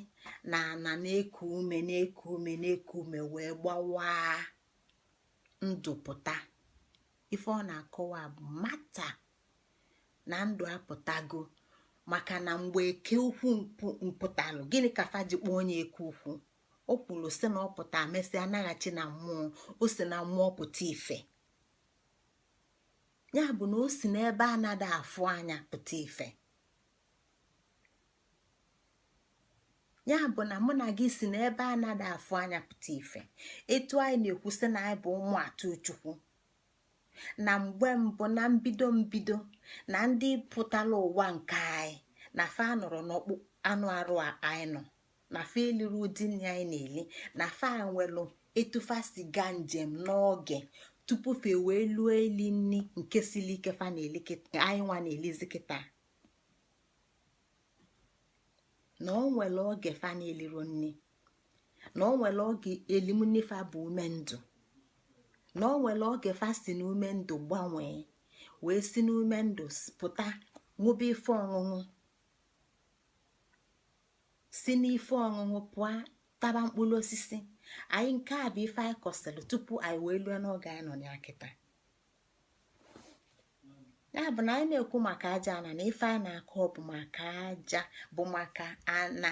na ana na-eku ume, na-eku ume, na-eku ume, wee gbawaa, ndụ pụta, ife ọ na-akọwa bụ matter na ndụ apụtago. Maka na mgbe eke ukwu mpụtalụ, gịnị ka fa ji kpọọ onye eke ukwu? O kwuru sị na ọ pụta, mesịa naghachi na mmụọ. O si na mmụọ pụta ife. Ya bụ na o si n'ebe a nada afụ anya pụta ife. Ya bụ na mụ na gị si n'ebe a nada afụ anya pụta ife. Etu anyị na-ekwu sị na anyị bụ ụmụ atụ Chukwu na mgbe mbụ, na mbido mbido, na ndị pụtara ụwa nke anyị na fa nọrọ n'ọkpụ anụ arụ anyị nọ na fa eliri ụdị nri anyị na-eli, na fa nwelụ etu fa si gaa njem n'oge tupu fe wee lụọ eli nri nke sili ike fa na-eli anyị nwa na-elizi kịta, na o nwere oge fa na-eliro nri, na o nwere oge elimnri fa bụ ume ndụ, na o nwere oge fa si n'ume ndụ gbanwee wee si n'ume ndụ pụta ṅụba ife ọṅụṅụ, si n'ife ọṅụṅụ pụọ taba mkpụrụ osisi anyị. Nke a bụ ife anyị kọsịrị tupu anyị wee lue n'oge anyị nọ ya kịta. Ya bụ na anyị na-ekwu maka aja ana, na ife anyị na-akọ bụ maka aja, bụ maka ana,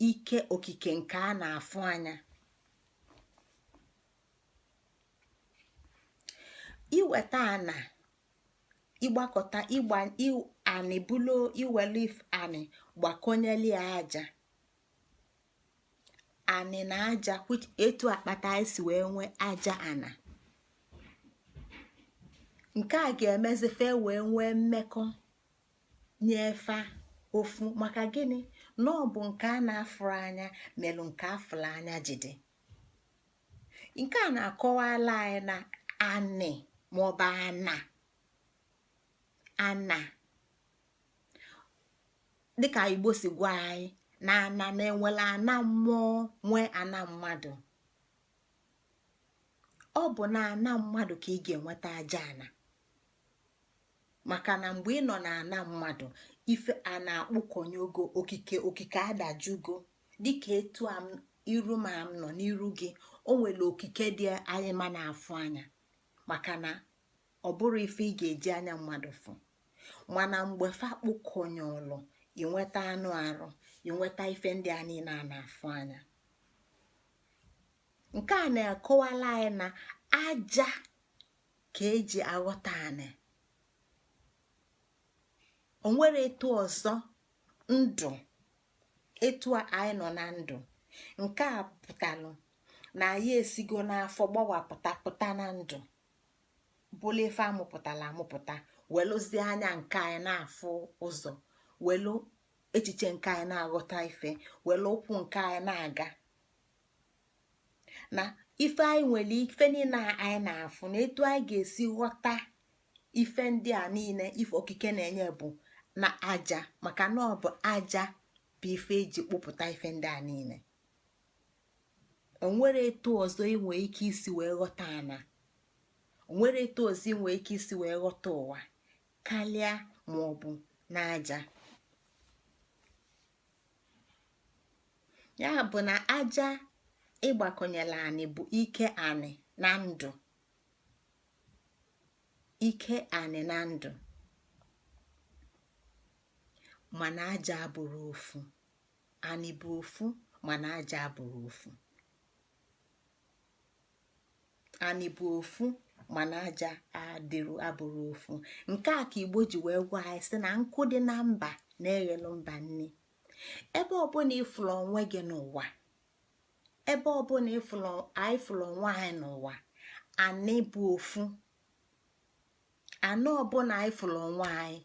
ike okike nke a na-afụ anya. Iweta ana, ịgbakọta ịgba anị bụlụ iwelu anị gbakọnyeli ya aja, anị na aja, etu akpata anyị si wee nwee aja ana. Nke a ga-emezi fe wee nwee mmekọ nyefa ofu. Maka gịnị? Na ọ bụ nke a na-afụrụ anya melụ nke afụrụ anya jide. Nke a na-akọwala anyị na anị maọbụ ana ana, dịka Igbo si gwa anyị na ana na-enwere ana mmụọ, nwee ana mmadụ. Ọ bụ na ana mmadụ ka ị ga-enweta aja ana, maka na mgbe ị nọ na ana mmadụ, ife a na-akpụkọnye ogo okike, okike adajugo. Dịka etu iru ma m nọ n'iru gị, o nwere okike dị anyị ma na-afụ anya, maka na ọ bụrụ ife ị ga-eji anya mmadụ fụ. Mana mgbe fa kpụkọnyelụ, inweta anụ arụ, inweta ife ndị a niile a na-afụ anya. Nke a na-akọwala anyị na aja ka eji aghọta anị. O nwere etu ọzọ ndụ, etu anyị nọ na ndụ nke a pụtalụ na anyị esigo n'afọ gbawapụta pụta na ndụ, bụlụ ife amụpụtara amụpụta, welụzie anya nke anyị na-afụ ụzọ, welu echiche nke anyị na-aghọta ife, welu ụkwụ nke anyị na-aga na ife anyị nwere. Ife niile anyị na-afụ na etu anyị ga-esi ghọta ife ndị a niile, ife okike na-enye, bụ na aja, maka na ọ bụ aja bụ ife eji kpụpụta ife ndị a niile. O nwere etu ọzọ ị nwee ike isi wee ghọta ana, o nwere etu ọzọ ị nwee ike isi wee ghọta ụwa karịa ma ọ bụ n'aja. Ya bụ na aja ịgbakọnyela anị bụ ike anị na ndụ, ike anị na ndụ. Mana aja abụrọ ofu, anị bụ ofu, mana aja abụrọ ofu. Anị bụ ofu, mana aja adịrụ abụrọ ofu. Nke a ka Igbo ji wee gwa anyị sị na nkụ dị na mba na-eghelu mba nni. Ebe ọbụla ịfụrụ onwe gị n'ụwa, ebe ọbụla ịfụrụ anyị fụrụ onwe anyị n'ụwa, anị bụ ofu. Anị ọbụla anyị fụrụ onwe anyị,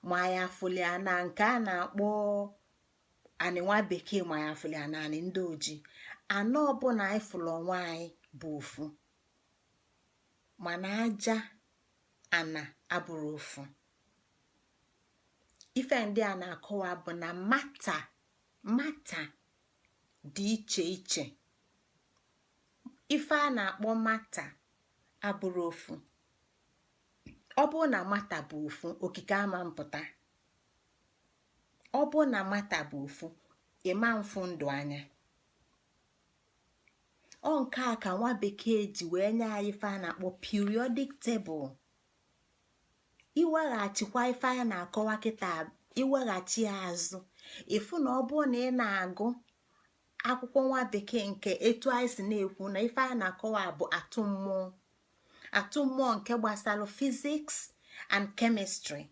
ma ya afụli na nke a na-akpọ anị nwa bekee, ma ya afụli na anị ndị ojii, anị ọbụla anyị fụrụ onwe anyị bụ ofu, mana aja ana abụrọ ofu. Ife ndị a na-akọwa bụ na matter matter dị iche iche. Ife a na-akpọ matter Abụrụ ofu. Ọ bụrụ na matter bụ ofu, okike ama mpụta. Ọ bụrụ na matter bụ ofu, ịma mfu ndụ anya. Ọ nke a ka nwa bekee ji wee nye anyị ife a na-akpọ periodic table. Iweghachikwa ife a na-akọwa kịta, iweghachi ya azụ, ịfụ na ọ bụrụ na ị na-agụ akwụkwọ nwa bekee nke etu anyị si na-ekwu na ife a na-akọwa bụ atụ mmụọ, atụ mmụọ nke gbasara physics and chemistry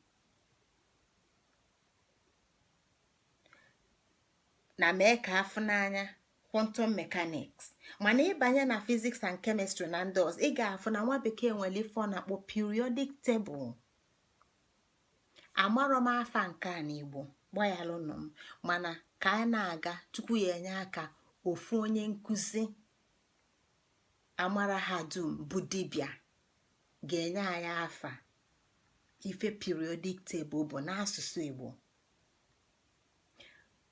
na mee ka afụ n'anya quantum mechanics. Mana ịbanye na physics and chemistry na ndị ọzọ, ị ga-afụ na nwa bekee nwere ife ọ na-akpọ periodic table. Amarọ m afa nke a n'Igbo, gbanyalụnụ m, mana ka anyị na-aga, Chukwu ya enye aka, ofu onye nkụzi amara ha dum bụ dibịa ga-enye anyị afa ife periodic table bụ n'asụsụ Igbo.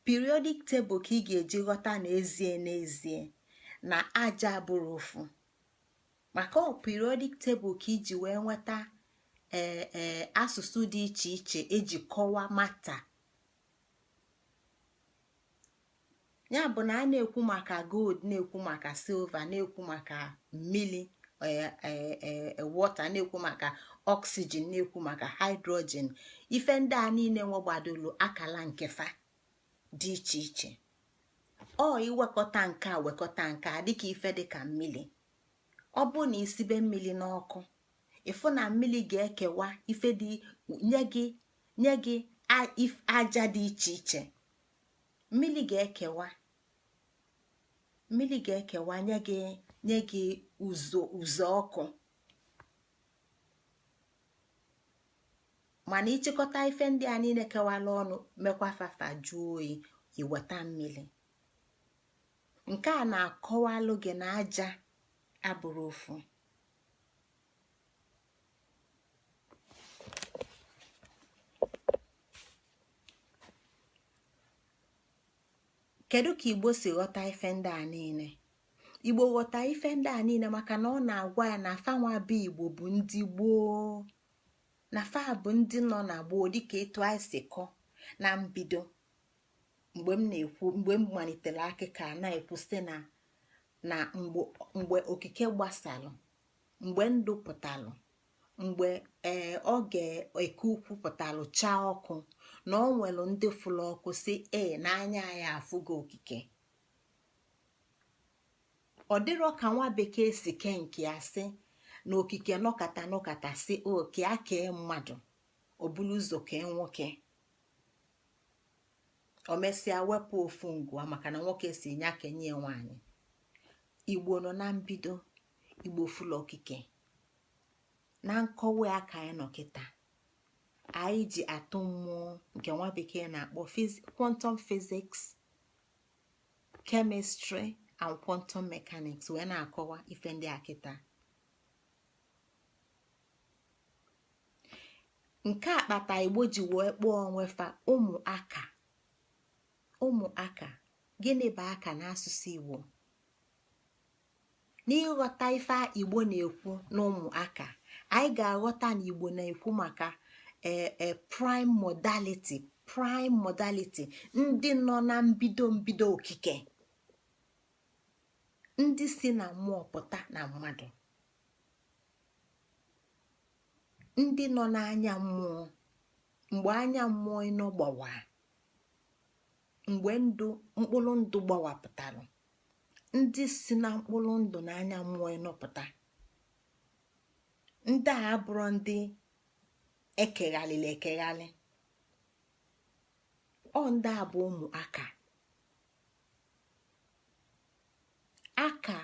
Periodic table ka ị ga-eji ghọta n'ezie n'ezie na aja bụrụ ofu, maka ọ periodic table ka iji wee nweta ee ee asụsụ dị iche iche eji kọwaa matter. Ya bụ na a na-ekwu maka gold, na-ekwu maka silver, na-ekwu maka mmili, water, na-ekwu maka oxygen, na-ekwu maka hydrogen, ife ndị a niile nwegbadolu akala nkefa dị iche iche. Ọ iwekọta nke a, wekọta nke a, dịka ife dịka mmili. Ọ bụ na isibe mmili n'ọkụ, ịfụ na mmili ga-ekewa ife dị nye gị aja dị iche iche. Mmili ga-ekewa nye gị ụzọ ụzọ ọkụ. Mana ịchịkọta ife ndị a niile kewala ọnụ, mekwa fafa jụọ oyi, iweta mmiri. Nke a na-akọwalụ gị na aja abụrụ ofu. Kedu ka Igbo si ghọta ife ndị a niile? Igbo ghọta ife ndị a niile maka na ọ na-agwa ya na fanwa bụ Igbo bụ ndị gboo, na fa bụ ndị nọ na gboo, dịka etu anyị si kọ na mbido mgbe m na-ekwu, mgbe m malitere akụkọ a na-ekwu site na mgbe okike gbasalụ, mgbe ndụ pụtalụ, mgbe ee oge eke ukwu pụtalụ chaa ọkụ, na ọ nwere ndị fụlụ ọkụ si ee n'anya ya afụgo okike. Ọ dịrọ ka nwa bekee si kee nke ya, sị na okike nọkata nọkata si oke a kee mmadụ, o bulu ụzọ kee nwoke, o mesịa wepụ ofu ngụa maka na nwoke si nya kenye nwaanyị. Igbo nọ na mbido, Igbo fụlụ okike na nkọwa ya ka anyị nọ kịta. Anyị ji atụ mmụọ nke nwa bekee na-akpọ quantum physics, chemistry and quantum mechanics wee na-akọwa ife ndị a kịta. Nke a kpata Igbo ji wee kpọọ onwe fa ụmụaka. Ụmụaka, gịnị bụ aka n'asụsụ Igbo? N'ịghọta ife Igbo na-ekwu na ụmụaka, anyị ga-aghọta na Igbo na-ekwu maka ee prime modality, prime modality, ndị nọ na mbido mbido okike, ndị si na mmụọ pụta na mmadụ, ndị nọ n'anya mmụọ mgbe anya mmụọ ịnọ gbawa, mgbe ndụ mkpụrụ ndụ gbawapụtara, ndị si na mkpụrụ ndụ na anya mmụọ ịnọpụta. Ndị a abụrụ ndị ekeghalịla ekeghalị. Ọ ndị a bụ ụmụaka. Aka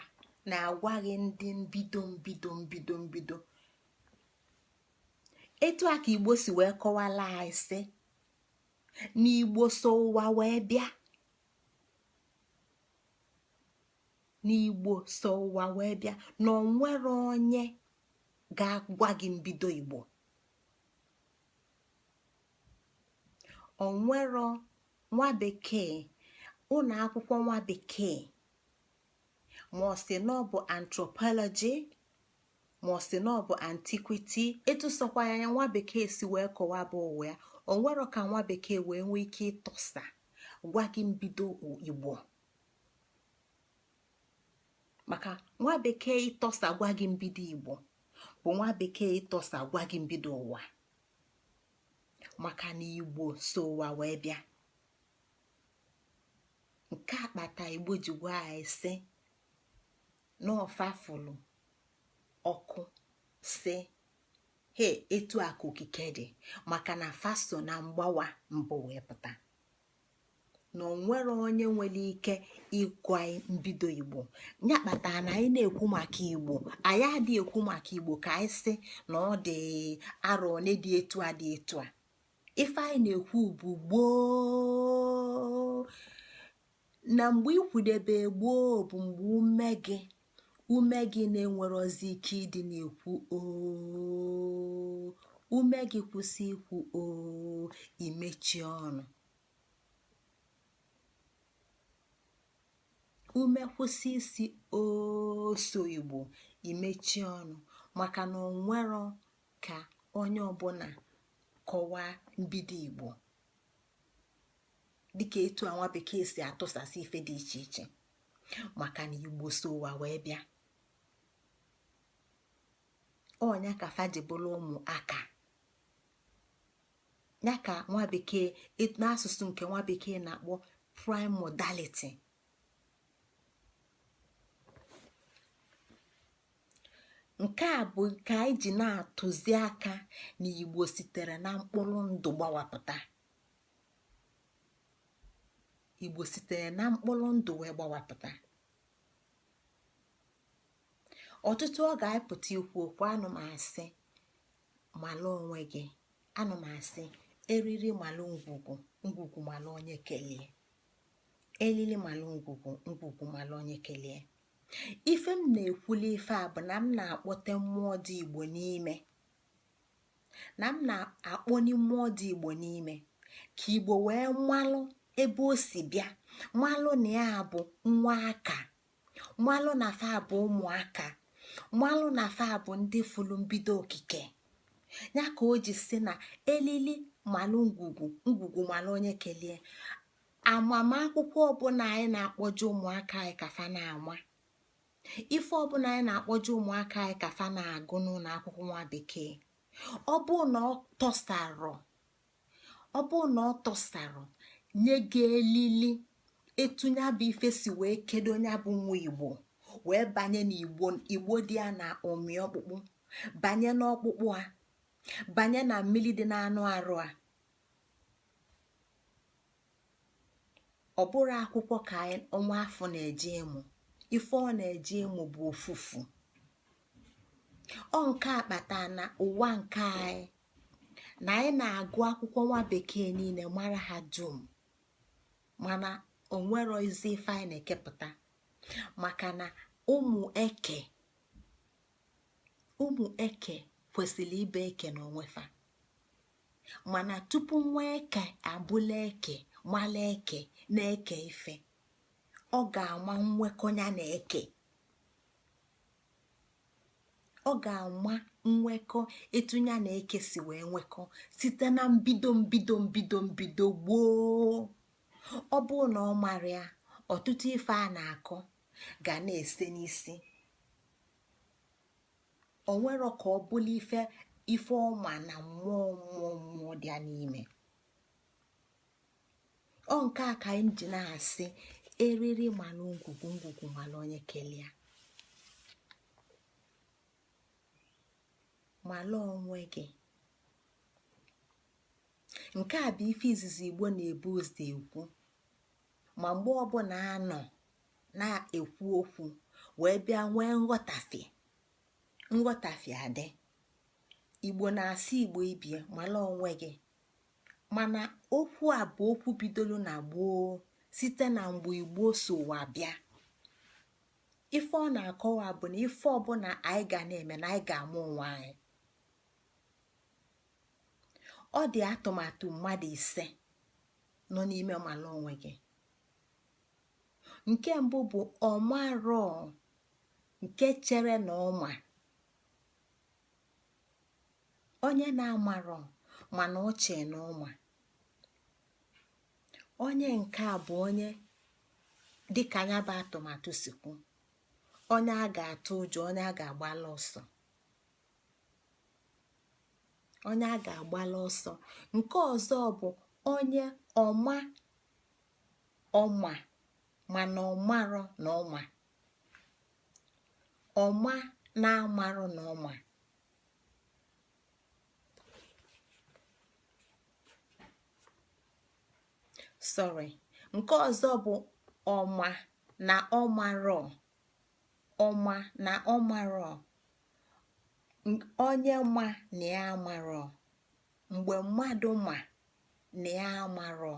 na-agwa gị ndị mbido mbido mbido mbido. Etu a ka Igbo si wee kọwala anyị sị na Igbo so ụwa wee bịa, na Igbo so ụwa wee bịa, na onwere onye ga-agwa gị mbido Igbo. Onwero nwa bekee, ụlọ akwụkwọ nwa bekee, ma ọ sị na ọ bụ anthropology Ma ọ sị na ọ bụ antiquity. Etu sọkwa ya nwa bekee si wee kọwa bụ ụwa ya, o nwero ka nwa bekee wee nwee ike ịtọsa gwa gị mbido Igbo, maka nwa bekee ịtọsa gwa gị mbido Igbo bụ nwa bekee ịtọsa gwa gị mbido ụwa, maka na Igbo so ụwa wee bịa. Nke a kpata Igbo ji gwa anyị sị na ọ fa fụlụ ọkụ, sị he etu a ka okike dị, maka na fa so na mgbawa mbụ wee pụta, na onwere onye nwere ike ịgwa mbido Igbo. Ya kpatara na anyị na-ekwu maka Igbo, anyị adịghị ekwu maka Igbo ka anyị sị na ọ dị arọ one dị etu a dị etu a. Ife anyị na-ekwu bụ gboo, na mgbe ikwudebe gboo bụ mgbe ume gị na-enwerozi ike ịdị na-ekwu oo. Ume gị kwụsị ikwu oo, imechie ọnụ. Ume kwụsị isi oo so Igbo, imechie ọnụ, maka na onwero ka onye ọbụla kọwaa mbido Igbo dịka etu a nwa bekee si atụsasị ife dị iche iche, maka na Igbo so ụwa wee bịa. Ọ nya ka fa ji bụrụ ụmụaka ya ka nwa bekee n'asụsụ nke nwa bekee na-akpọ prime modality. Nke a bụ nke anyị ji na-atụzi aka na Igbo sitere na mkpụrụ ndụ gbawapụta. Igbo sitere na mkpụrụ ndụ wee gbawapụta. Ọtụtụ ọ ga-apụta ikwu okwu, anụ m asị malụ onwe gị, anụ m asị eriri malụ ngwugwu, ngwugwu malụ onye kelie. Elili malụ ngwugwu, ngwugwu malụ onye kelie. Ife m na-ekwuli ife a bụ na m na-akpọte mmụọ dị Igbo n'ime, na m na-akpọni mmụọ dị Igbo n'ime ka Igbo wee malụ ebe o si bịa, malụ na ya bụ nwa aka, malụ na fa bụ ụmụaka, malụ na fa bụ ndị fụlụ mbido okike. Ya ka o ji si na elili malụ ngwugwu, ngwugwu malụ onye kelie. Amamakwụkwọ ọbụla anyị na-akpọje ụmụaka anyị ka fa na-ama, ife ọbụla anyị na-akpọje ụmụaka anyị ka fa na-agụ n'ụlọ akwụkwọ nwa bekee, ọ bụ na ọ tọsarọ, ọ bụ na ọ tọsarọ nye gị elili etu nya bụ ife si wee kedo nya bụ nwa Igbo wee banye n'Igbo, Igbo dị ya na ụmị ọkpụkpụ, banye n'ọkpụkpụ a, banye na mmili dị n'anụ arụ a. Ọ bụrụ akwụkwọ ka nwa afụ na-eje ịmụ, ife ọ na-eje ịmụ bụ ofufu. Ọ nke a kpata na ụwa nke anyị na anyị na-agụ akwụkwọ nwa bekee niile mara ha dum, mana o nwerozi ife anyị na-ekepụta, maka na ụmụ eke, ụmụ eke kwesịrị ịbụ eke n'onwe fa. Mana tupu nwa eke abụla eke, mala eke na-eke ife, ọ ga-ama nwekọ ya na eke, ọ ga-ama nwekọ etu ya na eke si wee nwekọ site na mbido mbido mbido mbido gboo. Ọ bụrụ na ọ mara ya, ọtụtụ ife a na-akọ ga na-ese n'isi. O nwero ka ọ bụla ife ife ọma na mmụọ mmụọ mmụọ dị ya n'ime. Ọ nke a ka anyị ji na-asị eriri malụ ngwugwu, ngwugwu malụ onye kelia. Malụ onwe gị. Nke a bụ ife izizi Igbo na-ebu ụzọ ekwu, ma mgbe ọbụla anọ na-ekwu okwu wee bịa nwee nghọtafie, nghọtafie adị. Igbo na-asị Igbo ibie malụ onwe gị, mana okwu a bụ okwu bidoro na gboo, site na mgbe Igbo so ụwa bịa. Ife ọ na-akọwa bụ na ife ọbụla anyị ga na-eme na anyị ga-ama onwe anyị. Ọ dị atụmatụ mmadụ ise nọ n'ime malụ onwe gị. Nke mbụ bụ ọmarọ nke chere na ọma. Onye na-amarọ mana o che na ọ ma. Onye nke a bụ onye dịka ya bụ atụmatụ si kwu, onye a ga-atụ ụjọ, onye a ga-agbala ọsọ, onye a ga-agbala ọsọ. Nke ọzọ bụ onye ọma, ọma mana ọmarọ na ọma, ọma na-amarọ na ọma. Sorry, nke ọzọ bụ ọma na ọmarọ, ọma na ọmarọ, onye ma na ya amarọ. Mgbe mmadụ ma na ya amarọ,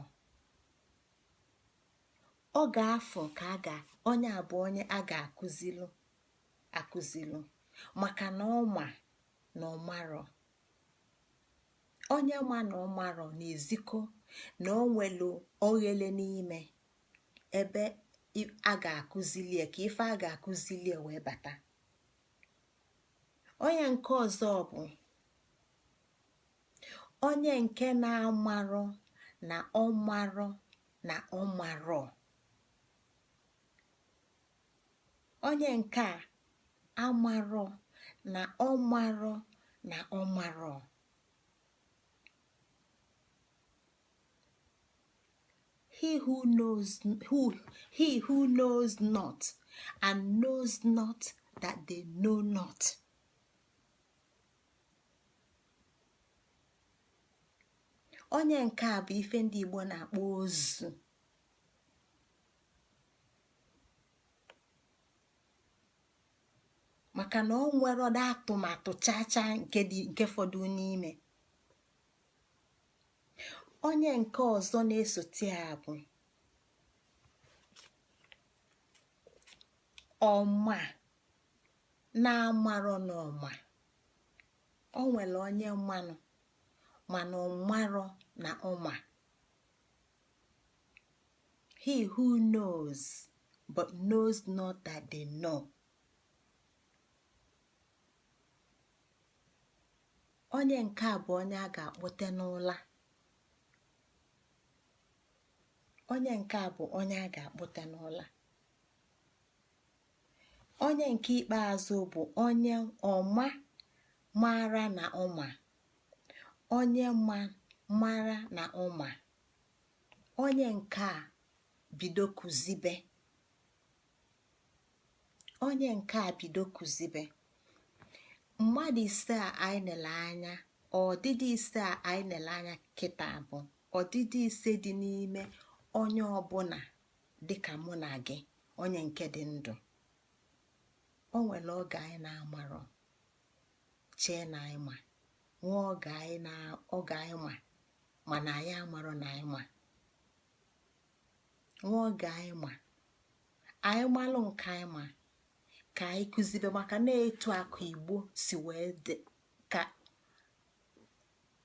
ọ ga-afụ ka a ga onye a bụ onye a ga-akụzilu akụzilu, maka na ọ ma na ọ marọ. Onye ma na ọ marọ na-ezikọ na o nwelu oghele n'ime ebe a ga-akụzili ya, ka ife a ga-akụzili ya wee bata. Onye nke ọzọ bụ onye nke na-amarọ na ọ marọ na ọ marọ. Onye nke a amarọ na ọ marọ na ọ marọ. He who knows who he who knows not and knows not that they know not. Onye nke a bụ ife ndị Igbo na-akpọ ozu. Maka na o nwere ọda atụmatụ chacha nke dị nke fọdụ n'ime. Onye nke ọzọ na-esote ya bụ ọma na-amarọ na ọma. O nwere onye manụ mana ọ marọ na ọma. He who knows but knows not that they know. Onye nke a bụ onye a ga-akpọte n'ụla. Onye nke a bụ onye a ga-akpọte n'ụla. Onye nke ikpeazụ bụ onye ọma mara na ọma. Onye ma mara na ọma. Onye nke a bido kụzibe. Onye nke a bido kụzibe. Mmadụ ise a anyị nele anya, ọdịdị ise a anyị nele anya kịta bụ ọdịdị ise dị n'ime onye ọbụla dịka mụ na gị, onye nke dị ndụ. O nwere oge anyị na-amarọ, chee na anyị ma. Nwee oge anyị na oge anyị ma, mana anyị amarọ na anyị ma. Nwee oge anyị ma, anyị malụ nke anyị ma ka anyị kụzibe, maka na etu akụ Igbo si wee dị ka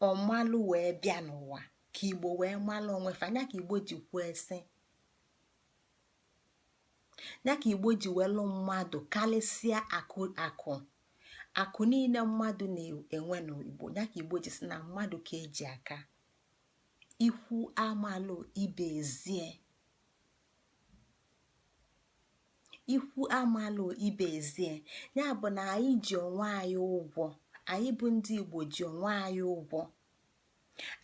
ọmalụ wee bịa n'ụwa, ka Igbo wee malụ onwe fa. Nya ka Igbo ji kwuo sị, ya ka Igbo ji welụ mmadụ karịsịa akụ akụ akụ niile mmadụ na-enwe n'Igbo. Ya ka Igbo ji sị na mmadụ ka eji aka. Ikwu amalụ ibe ezie, ikwu amalụ ibe ezie. Ya bụ na anyị ji onwe anyị ụgwọ. Anyị bụ ndị Igbo ji onwe anyị ụgwọ.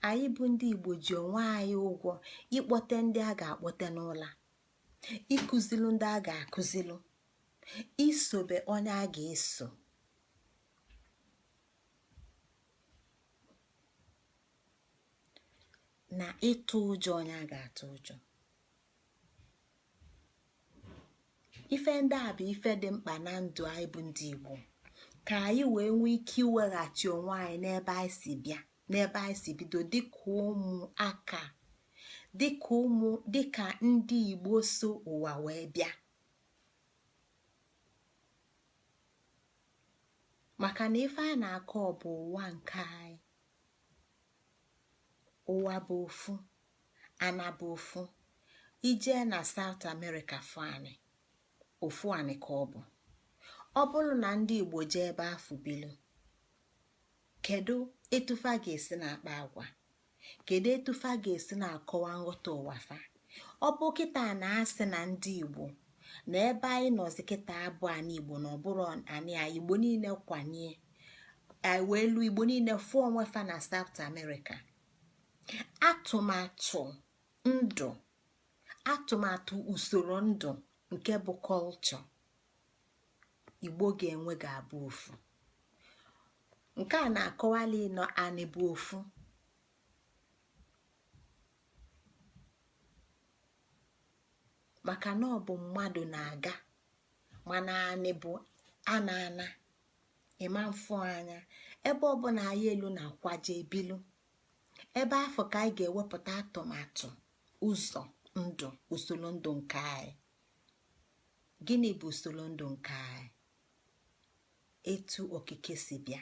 Anyị bụ ndị Igbo ji onwe anyị ụgwọ ịkpọte ndị a ga-akpọte n'ụla, ịkụzilu ndị a ga-akụzilu, isobe onye a ga-eso. Na ịtụ ụjọ onye a ga-atụ ụjọ. Ife ndị a bụ ife dị mkpa na ndụ anyị bụ ndị Igbo, ka anyị wee nwee ike iweghachi onwe anyị n'ebe anyị si bịa, n'ebe anyị si bido, dịka ụmụaka, dịka ụmụ, dịka ndị Igbo so ụwa wee bịa. Maka na ife a na-akọ bụ ụwa nke anyị. Ụwa bụ ofu, ana bụ ofu. Ijee na South America fụ anị, ofu anị ka ọ bụ. Ọ bụrụ na ndị Igbo jee ebe afụ bilu, ka Kedu etu fa ga-esi na-akpa agwa? Kedu etu fa ga-esi na-akọwa nghọta ụwa fa? Ọ bụ kịta na-asị na ndị Igbo na ebe anyị nọzi kịta abụ anị Igbo, na ọbụrụ anị a Igbo niile kwanye anyị wee lu Igbo niile fụọ onwe fa na South America. Atụmatụ ndụ, atụmatụ usoro ndụ nke bụ culture Igbo ga-enwe ga-abụ ofu. Nke a na-akọwali na anị bụ ofu. Maka na ọ bụ mmadụ na-aga, mana anị bụ ana ana ịma mfụ anya. Ebe ọbụla anyị elu na-akwaje ebilu, ebe afụ ka anyị ga-ewepụta atụmatụ ụzọ ndụ, usoro ndụ nke anyị. Gịnị bụ usoro ndụ nke anyị? Etu okike si bịa,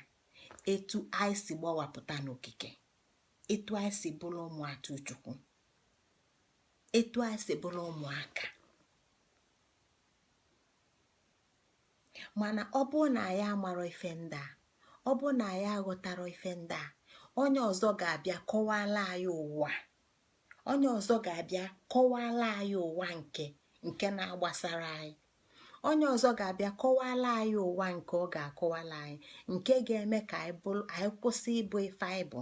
etu anyị si gbawapụta n'okike, etu anyị si bụrụ ụmụ atụ Chukwu, etu anyị si bụrụ ụmụaka. Mana ọ bụrụ na anyị amarọ ife ndị a, ọ bụrụ na anyị aghọtarọ ife ndị a, onye ọzọ ga-abịa kọwala anyị ụwa, onye ọzọ ga-abịa kọwala anyị ụwa nke na-agbasara anyị, onye ọzọ ga-abịa kọwala anyị ụwa nke ọ ga-akọwala anyị, nke ga-eme ka anyị kwụsị ịbụ ife anyị bụ,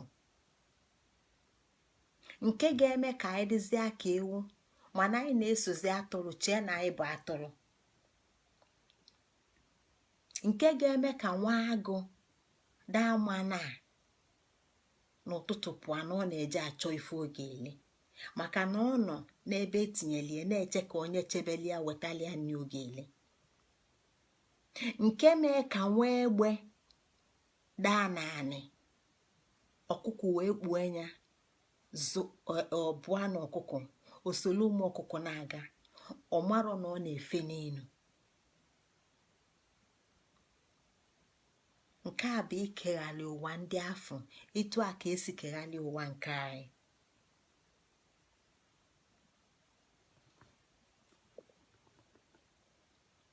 nke ga-eme ka anyị dịzie ka ewu, mana anyị na-esozi atụrụ, chee na anyị bụ atụrụ, nke ga-eme ka nwa agụ daa mana n'ụtụtụ pụọ na ọ na-eje achọ ife ọ ga-eli, maka na ọ nọ n'ebe etinyelie na-eche ka onye chebelia wetalia nri ọ ga-eli, nke mee ka nwa egbe daa naanị ọkụkọ wee kpuo ya ọbụa na ọkụkọ osolu ụmụ ọkụkọ na-aga, ọ marọ na ọ na-efe n'elu. Nke a bụ ikeghalị ụwa ndị afụ etu a ka esi keghalị ụwa nke anyị.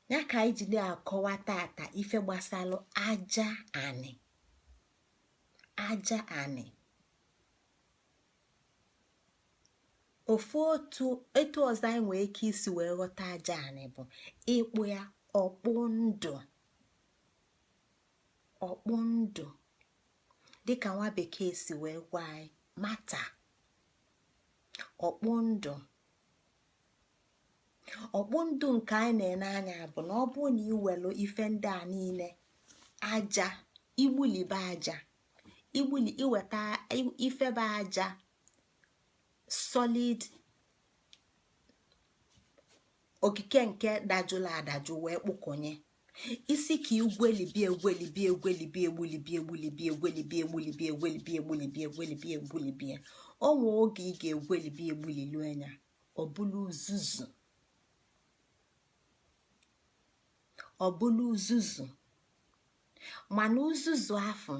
Ya ka anyị ji na-akọwa tata ife gbasalụ aja anị. Aja anị ofu otu etu ọzọ anyị nwee ike isi wee ghọta aja anị bụ ịkpụ ya ọkpụ ndụ. Ọkpụ ndụ dịka nwa bekee si wee gwa anyị matter. Ọkpụ ndụ, ọkpụ ndụ nke anyị na-ene anya bụ na ọ bụrụ na iwelu ife ndị a niile, aja igbulibe, aja igbuli, iweta ifebe aja solid okike nke dajụla adajụ wee kpụkọnye isi ka igwelibi egwelibi egwelibi egbulibi egbulibi egwelibi egbulibi egwelibi egbulibi egwelibi egbulibi, onwe oge ị ga-egwelibi egbulilu anya, ọbụla uzuzu, ọbụla uzuzu. Mana uzuzu afụ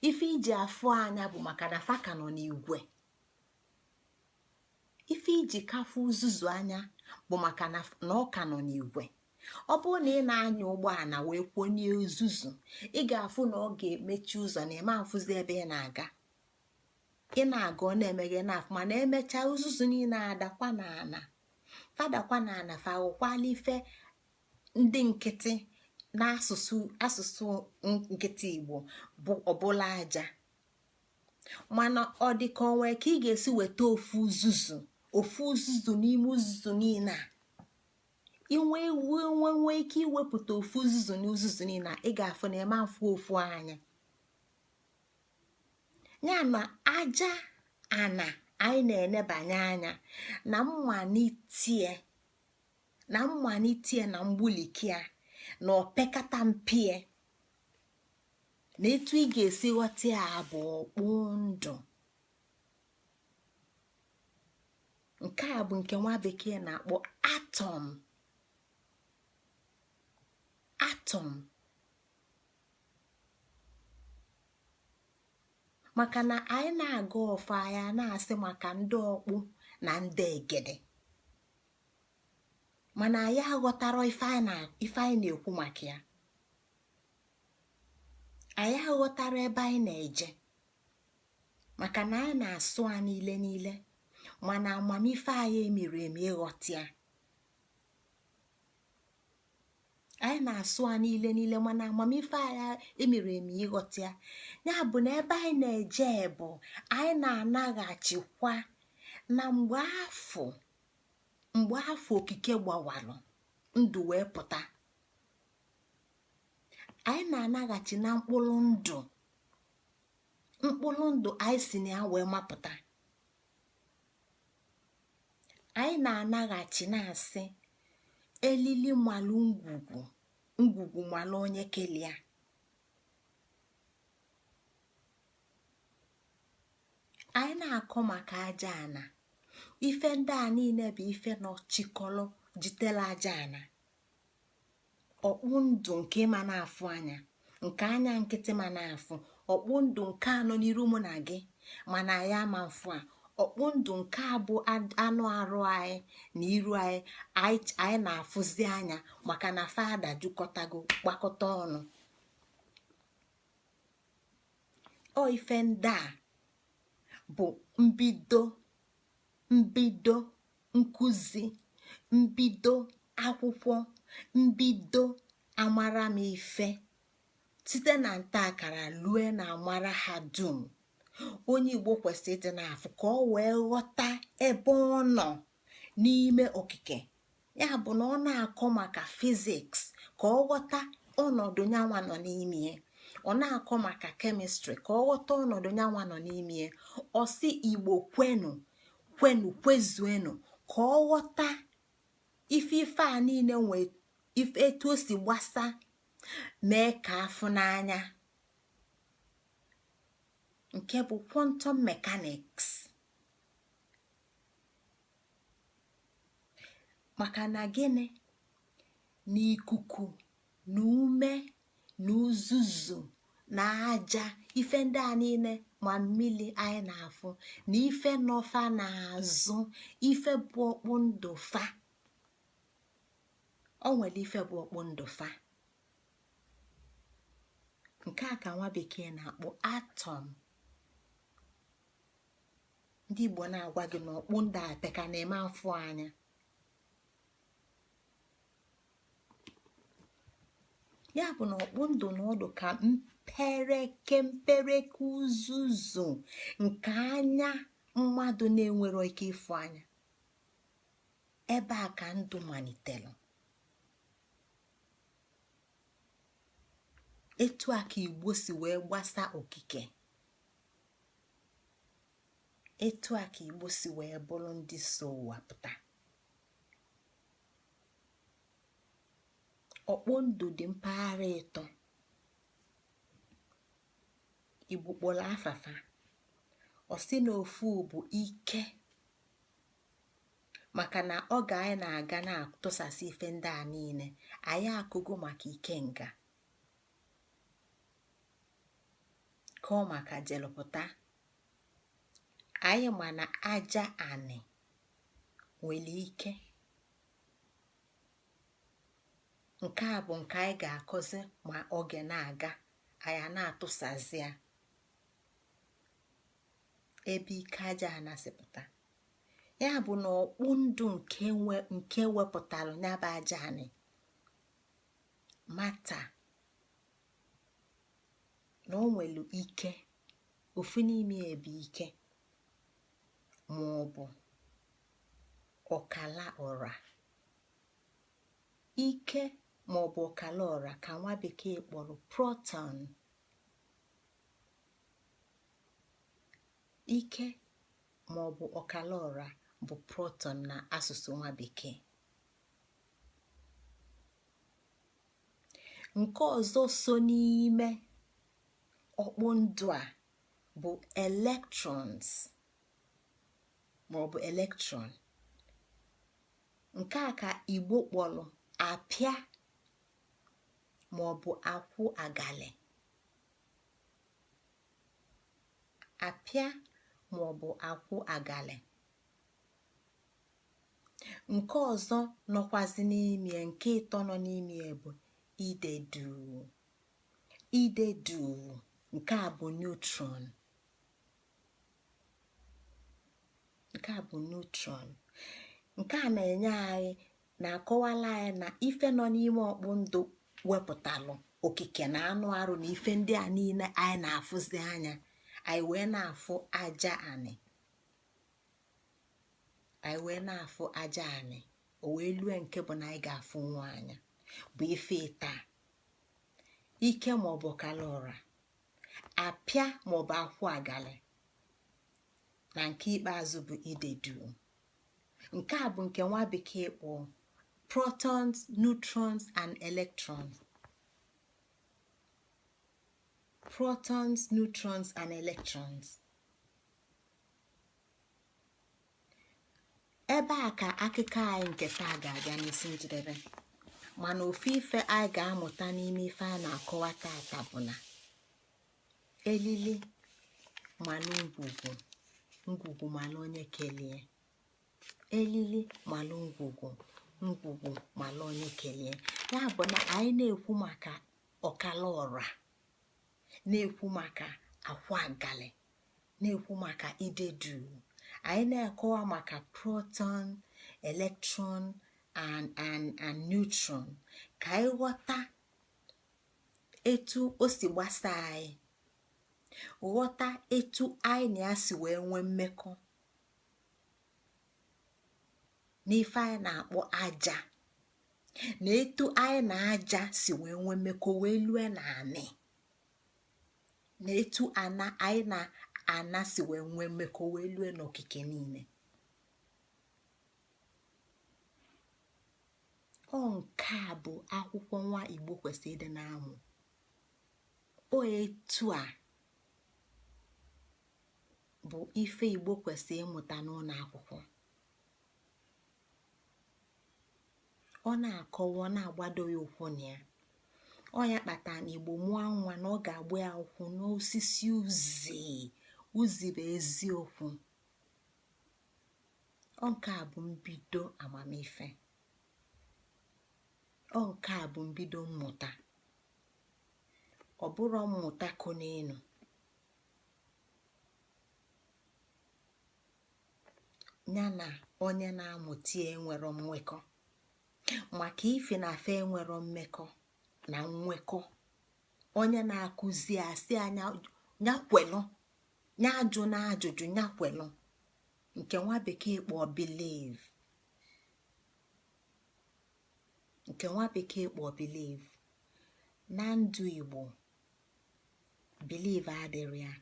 ife iji afụ anya bụ maka na fa ka nọ n'igwe. Ife iji kafu uzuzu anya bụ maka na ọ ka nọ n'igwe. Ọ bụrụ na ị na-anya ụgbọala wee kwonye uzuzu, ị ga-afụ na ọ ga-emechi ụzọ na ịma mfụzi ebe ị na-aga. Ị na-aga, ọ na-emeghe na-afụ, mana emechaa uzuzu niile adakwa n'ala, fadakwa n'ala, fa ghọkwala ife ndị nkịtị n'asụsụ asụsụ nkịtị Igbo bụ ọbụla aja. Mana ọ dị ka onwe ka ị ga-esi weta ofu uzuzu, ofu uzuzu n'ime uzuzu niile a inwe nwe nwee ike iwepụta ofu uzuzu na uzuzu niile a, ị ga-afụ na ịma mfụ ofu anya ya. Na aja ana anyị na-enebanye anya na mmalitie, na mmalitie, na mgbulikia, na opekata mpie, na etu ị ga-esi ghọta ya bụ ọkpụ ndụ. Nke a bụ nke nwa bekee na-akpọ atom. Atom, maka na anyị na-aga ọfọ, anyị na-asị maka ndị ọkpụ na ndị egede, mana anyị aghọtara ife anyị na-ekwu maka ya. Anyị aghọtara ebe anyị na-eje, maka na anyị na-asụ a niile niile, mana amamife anyị emiri emi ịghọta ya. Anyị na-asụ a niile niile, mana amamife anyị emiri emi ịghọta ya. Ya bụ na ebe anyị na-eje bụ anyị na-anaghachikwa na mgbe afụ, mgbe afụ okike gbawalụ, ndụ wee pụta. Anyị na-anaghachi na mkpụrụ ndụ, mkpụrụ ndụ anyị si na ya wee mapụta. Anyị na-anaghachi na-asị elili malụ ngwugwu, ngwugwu malụ onye kelia. Anyị na-akọ maka aja ana, ife ndị a niile bụ ife nọchikọlụ jitela aja ana, ọkpụ ndụ nke ma na-afụ anya, nke anya nkịtị ma na-afụ, ọkpụ ndụ nke anọ n'iru mụ na gị mana ya ama mfụ a, ọkpụ ndụ nke a bụ anụ arụ anyị na iru anyị anyị na-afụzi anya, maka na fada jukọtago gbakọta ọnụ. Ọ ife ndị a bụ mbido, mbido nkụzi, mbido akwụkwọ, mbido amara m ife site na nta akara lue na amara ha dum onye Igbo kwesịrị ịdị na-afụ ka ọ wee ghọta ebe ọ nọ n'ime okike. Ya bụ na ọ na-akọ maka physics ka ọ ghọta ọnọdụ nyanwa nọ n'ime, ọ na-akọ maka chemistry ka ọ ghọta ọnọdụ nyanwa nọ n'ime. Ọ sị Igbo kwenu, kwenu, kwezuenu, ka ọ ghọta ife ife a niile nwee ife etu o si gbasa mee ka afụ n'anya, nke bụ quantum mechanics. Maka na gịnị? Na ikuku na ume na uzuzu na aja, ife ndị a niile ma mmili anyị na-afụ na ife nọfa n'azụ, ife bụ ọkpụ ndụ fa, o nwere ife bụ ọkpụ ndụ fa, nke a ka nwa bekee na-akpọ atom. Ndị Igbo na-agwa gị na ọkpụ ndụ apeka na-eme afụ anya. Ya bụ na ọkpụ ndụ na ọdụ ka mpereke mpereke uzuzu nke anya mmadụ na-enwero ike ịfụ anya. Ebe a ka ndụ malitere. Etu a ka Igbo si wee gbasa okike, etu a ka Igbo si wee bụrụ ndị so ụwa pụta. Ọkpụ ndụ dị mpaghara ịtọ Igbo kpọrọ afafa. Ọ sị na ofu bụ ike, maka na oge anyị na-aga na-atụsasị ife ndị a niile, anyị akụgo maka ikenga, kọọ maka jelụpụta. Anyị ma na aja anị nwere ike. Nke a bụ nke anyị ga-akọzi ma oge na-aga, anyị na-atụsazi ya ebe ike aja ana si pụta. Ya bụ na ọkpụ ndụ nke wepụtara ya bụ aja anị mata na o nwere ike. Ofu n'ime ya bụ ike ma ọ bụ ọkala ọra. Ike ma ọ bụ ọkala ọra ka nwa bekee kpọrọ proton. Ike ma ọ bụ ọkala ọra bụ proton na asụsụ nwa bekee. Nke ọzọ so n'ime ọkpụ ndụ a bụ electrons ma ọ bụ electron. Nke a ka Igbo kpọrọ apịa ma ọ bụ akwụ agali. Apịa ma ọ bụ akwụ agali. Nke ọzọ nọkwazi n'ime, nke ịtọ nọ n'ime bụ idedu. Ide duu, nke a bụ neutron. Nke a bụ neutron. Nke a na-enye anyị, na-akọwala anyị na ife nọ n'ime ọkpụ ndụ wepụtalụ okike na anụ arụ na ife ndị a niile anyị na-afụzi anya. Anyị wee na-afụ aja anị, anyị wee na-afụ aja anị, o wee lue nke bụ na anyị ga-afụ nwa anya bụ ife taa ike maọbụ kalụra apịa maọbụ akwụ agali. Na nke ikpeazụ bụ idedu. Nke a bụ nke nwa bekee kpọọ protons, neutrons and electrons. Protons, neutrons and electrons. Ebe a ka akụkọ anyị nke taa ga-abịa n'isi njedebe. Mana ofu ife anyị ga-amụta n'ime ife a na-akọwa tata bụ na elili malụ ngwugwu, ngwugwu malụ onye kelie. Elili malụ ngwugwu, ngwugwu malụ onye kelie. Ya bụ na anyị na-ekwu maka ọkala ọra, na-ekwu maka akwa agali, na-ekwu maka idedu, anyị na-akọwa maka proton, electron and neutron, ka anyị ghọta etu o si gbasa anyị, ghọta etu anyị na ya si wee nwee mmekọ n'ife anyị na-akpọ aja, na etu anyị na aja si wee nwee mmekọ wee lue na anị, na etu ana anyị na ana si wee nwee mmekọ wee lue n'okike niile. Ọ nke a bụ akwụkwọ nwa Igbo kwesịrị ịdị na-amụ. O etu a bụ ife Igbo kwesịrị ịmụta n'ụlọ akwụkwọ. Ọ na-akọwa, ọ na-agbado ya ụkwụ na ya. Ọ ya kpata na Igbo mụọ nwa na ọ ga-agba ya ụkwụ n'osisi uzi. Uzi bụ eziokwu. Ọ nke a bụ mbido amamife. Ọ nke a bụ mbido mmụta. Ọ bụrọ mmụta kụ n'elu. Ya na onye na-amụta ya enwero nwekọ, maka ife na afa enwero mmekọ na nwekọ. Onye na-akụzi asị anya ya kwelụ, ya ajụ na ajụjụ, ya kwelụ, nke nwa bekee kpọọ believe, nke nwa bekee kpọọ believe. Na ndụ Igbo, believe adịrị ya.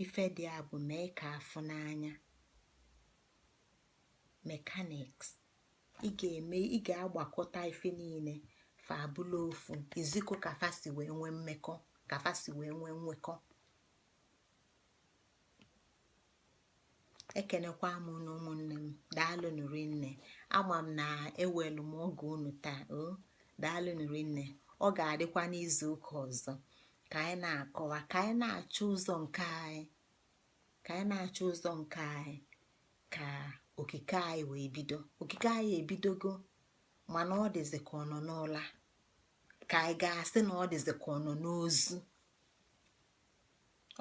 Ife dị ya bụ mee ka afụ n'anya, mechanics. Ị ga-eme, ị ga-agbakọta ife niile fa abụla ofu, izikọ ka fa si wee nwee mmekọ, ka fa si wee nwee nwekọ. Ekenekwa m unu ụmụnne m, daalụnụ rinne. Ama m na ewelu m oge unu taa. O daalụnụ rinne. Ọ ga-adịkwa n'izu ụka ọzọ ka anyị na-akọwa, ka anyị na-achọ ụzọ nke anyị, ka anyị na-achọ ụzọ nke anyị, ka okike anyị wee bido. Okike anyị ebidogo, mana ọ dịzị ka ọ nọ n'ụla, ka anyị ga-asị na ọ dịzị ka ọ nọ n'ozu.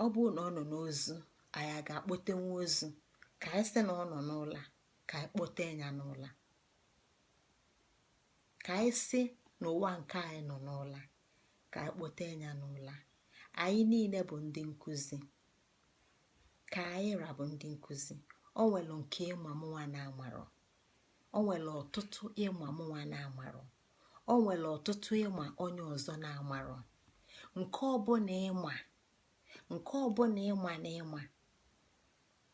Ọ bụrụ na ọ nọ n'ozu, anyị a ga-akpọtenwu ozu? Ka anyị sị na ọ nọ n'ụla, ka anyị kpọte ya n'ụla. Ka anyị sị n'ụwa nke anyị nọ n'ụla, ka anyị kpọte ya n'ụla. Anyị niile bụ ndị nkụzi, ka anyị ra bụ ndị nkụzi. O nwere nke ịma mụnwa na-amarọ, o nwere ọtụtụ ịma mụnwa na-amarọ, o nwere ọtụtụ ịma onye ọzọ na-amarọ. Nke ọbụla ịma, nke ọbụla ịma na ịma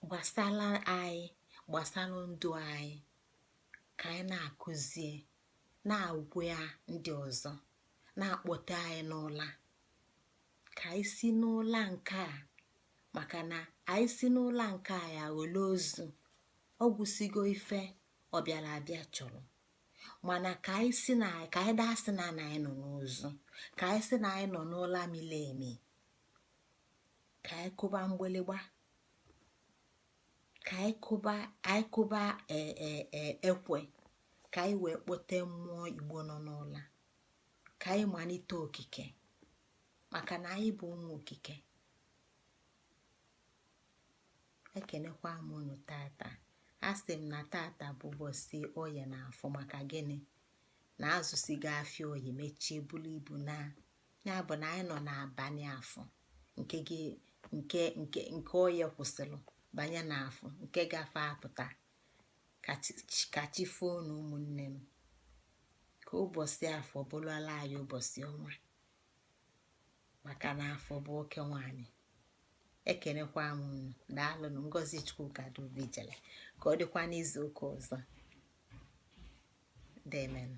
gbasara anyị, gbasara ndụ anyị, ka anyị na-akụzie, na-agwa ya ndị ọzọ, na-akpọte anyị n'ụla, ka anyị si n'ụla nke a, maka na anyị si n'ụla nke a ya ghọrọ ozu. Ọ gwụsigo ife ọ bịara abịa chọrọ. Mana ka anyị si na ka anyị daa sị na anyị nọ n'ozu, ka anyị sị na anyị nọ n'ụla mili emi, ka anyị kụba mgbịlịgba, ka anyị kụba, anyị kụba ekwe, ka anyị wee kpọte mmụọ Igbo nọ n'ụla, ka anyị malite okike. Maka na anyị bụ ụmụ okike. Ekenekwa m unu tata. Asị m na tata bụ ụbọchị Oye na Afọ. Maka gịnị? Na azụsigo afịa Oye, mechie, bulu ibu na ya bụ na anyị nọ n'abalị Afọ nke gị, nke Oye kwụsịrị banye n'Afọ nke gafe apụta. Ka chi foo na ụmụnne m. Ka ụbọchị Afọ bụrụla anyị ụbọchị ọma, maka na Afọ bụ oke nwanyị. Ekenekwa m unu, daalụnụ. Ngozi Chukwuka Adaobi jere ka ọ dịkwa n'izu ụka ọzọ. Demenụ.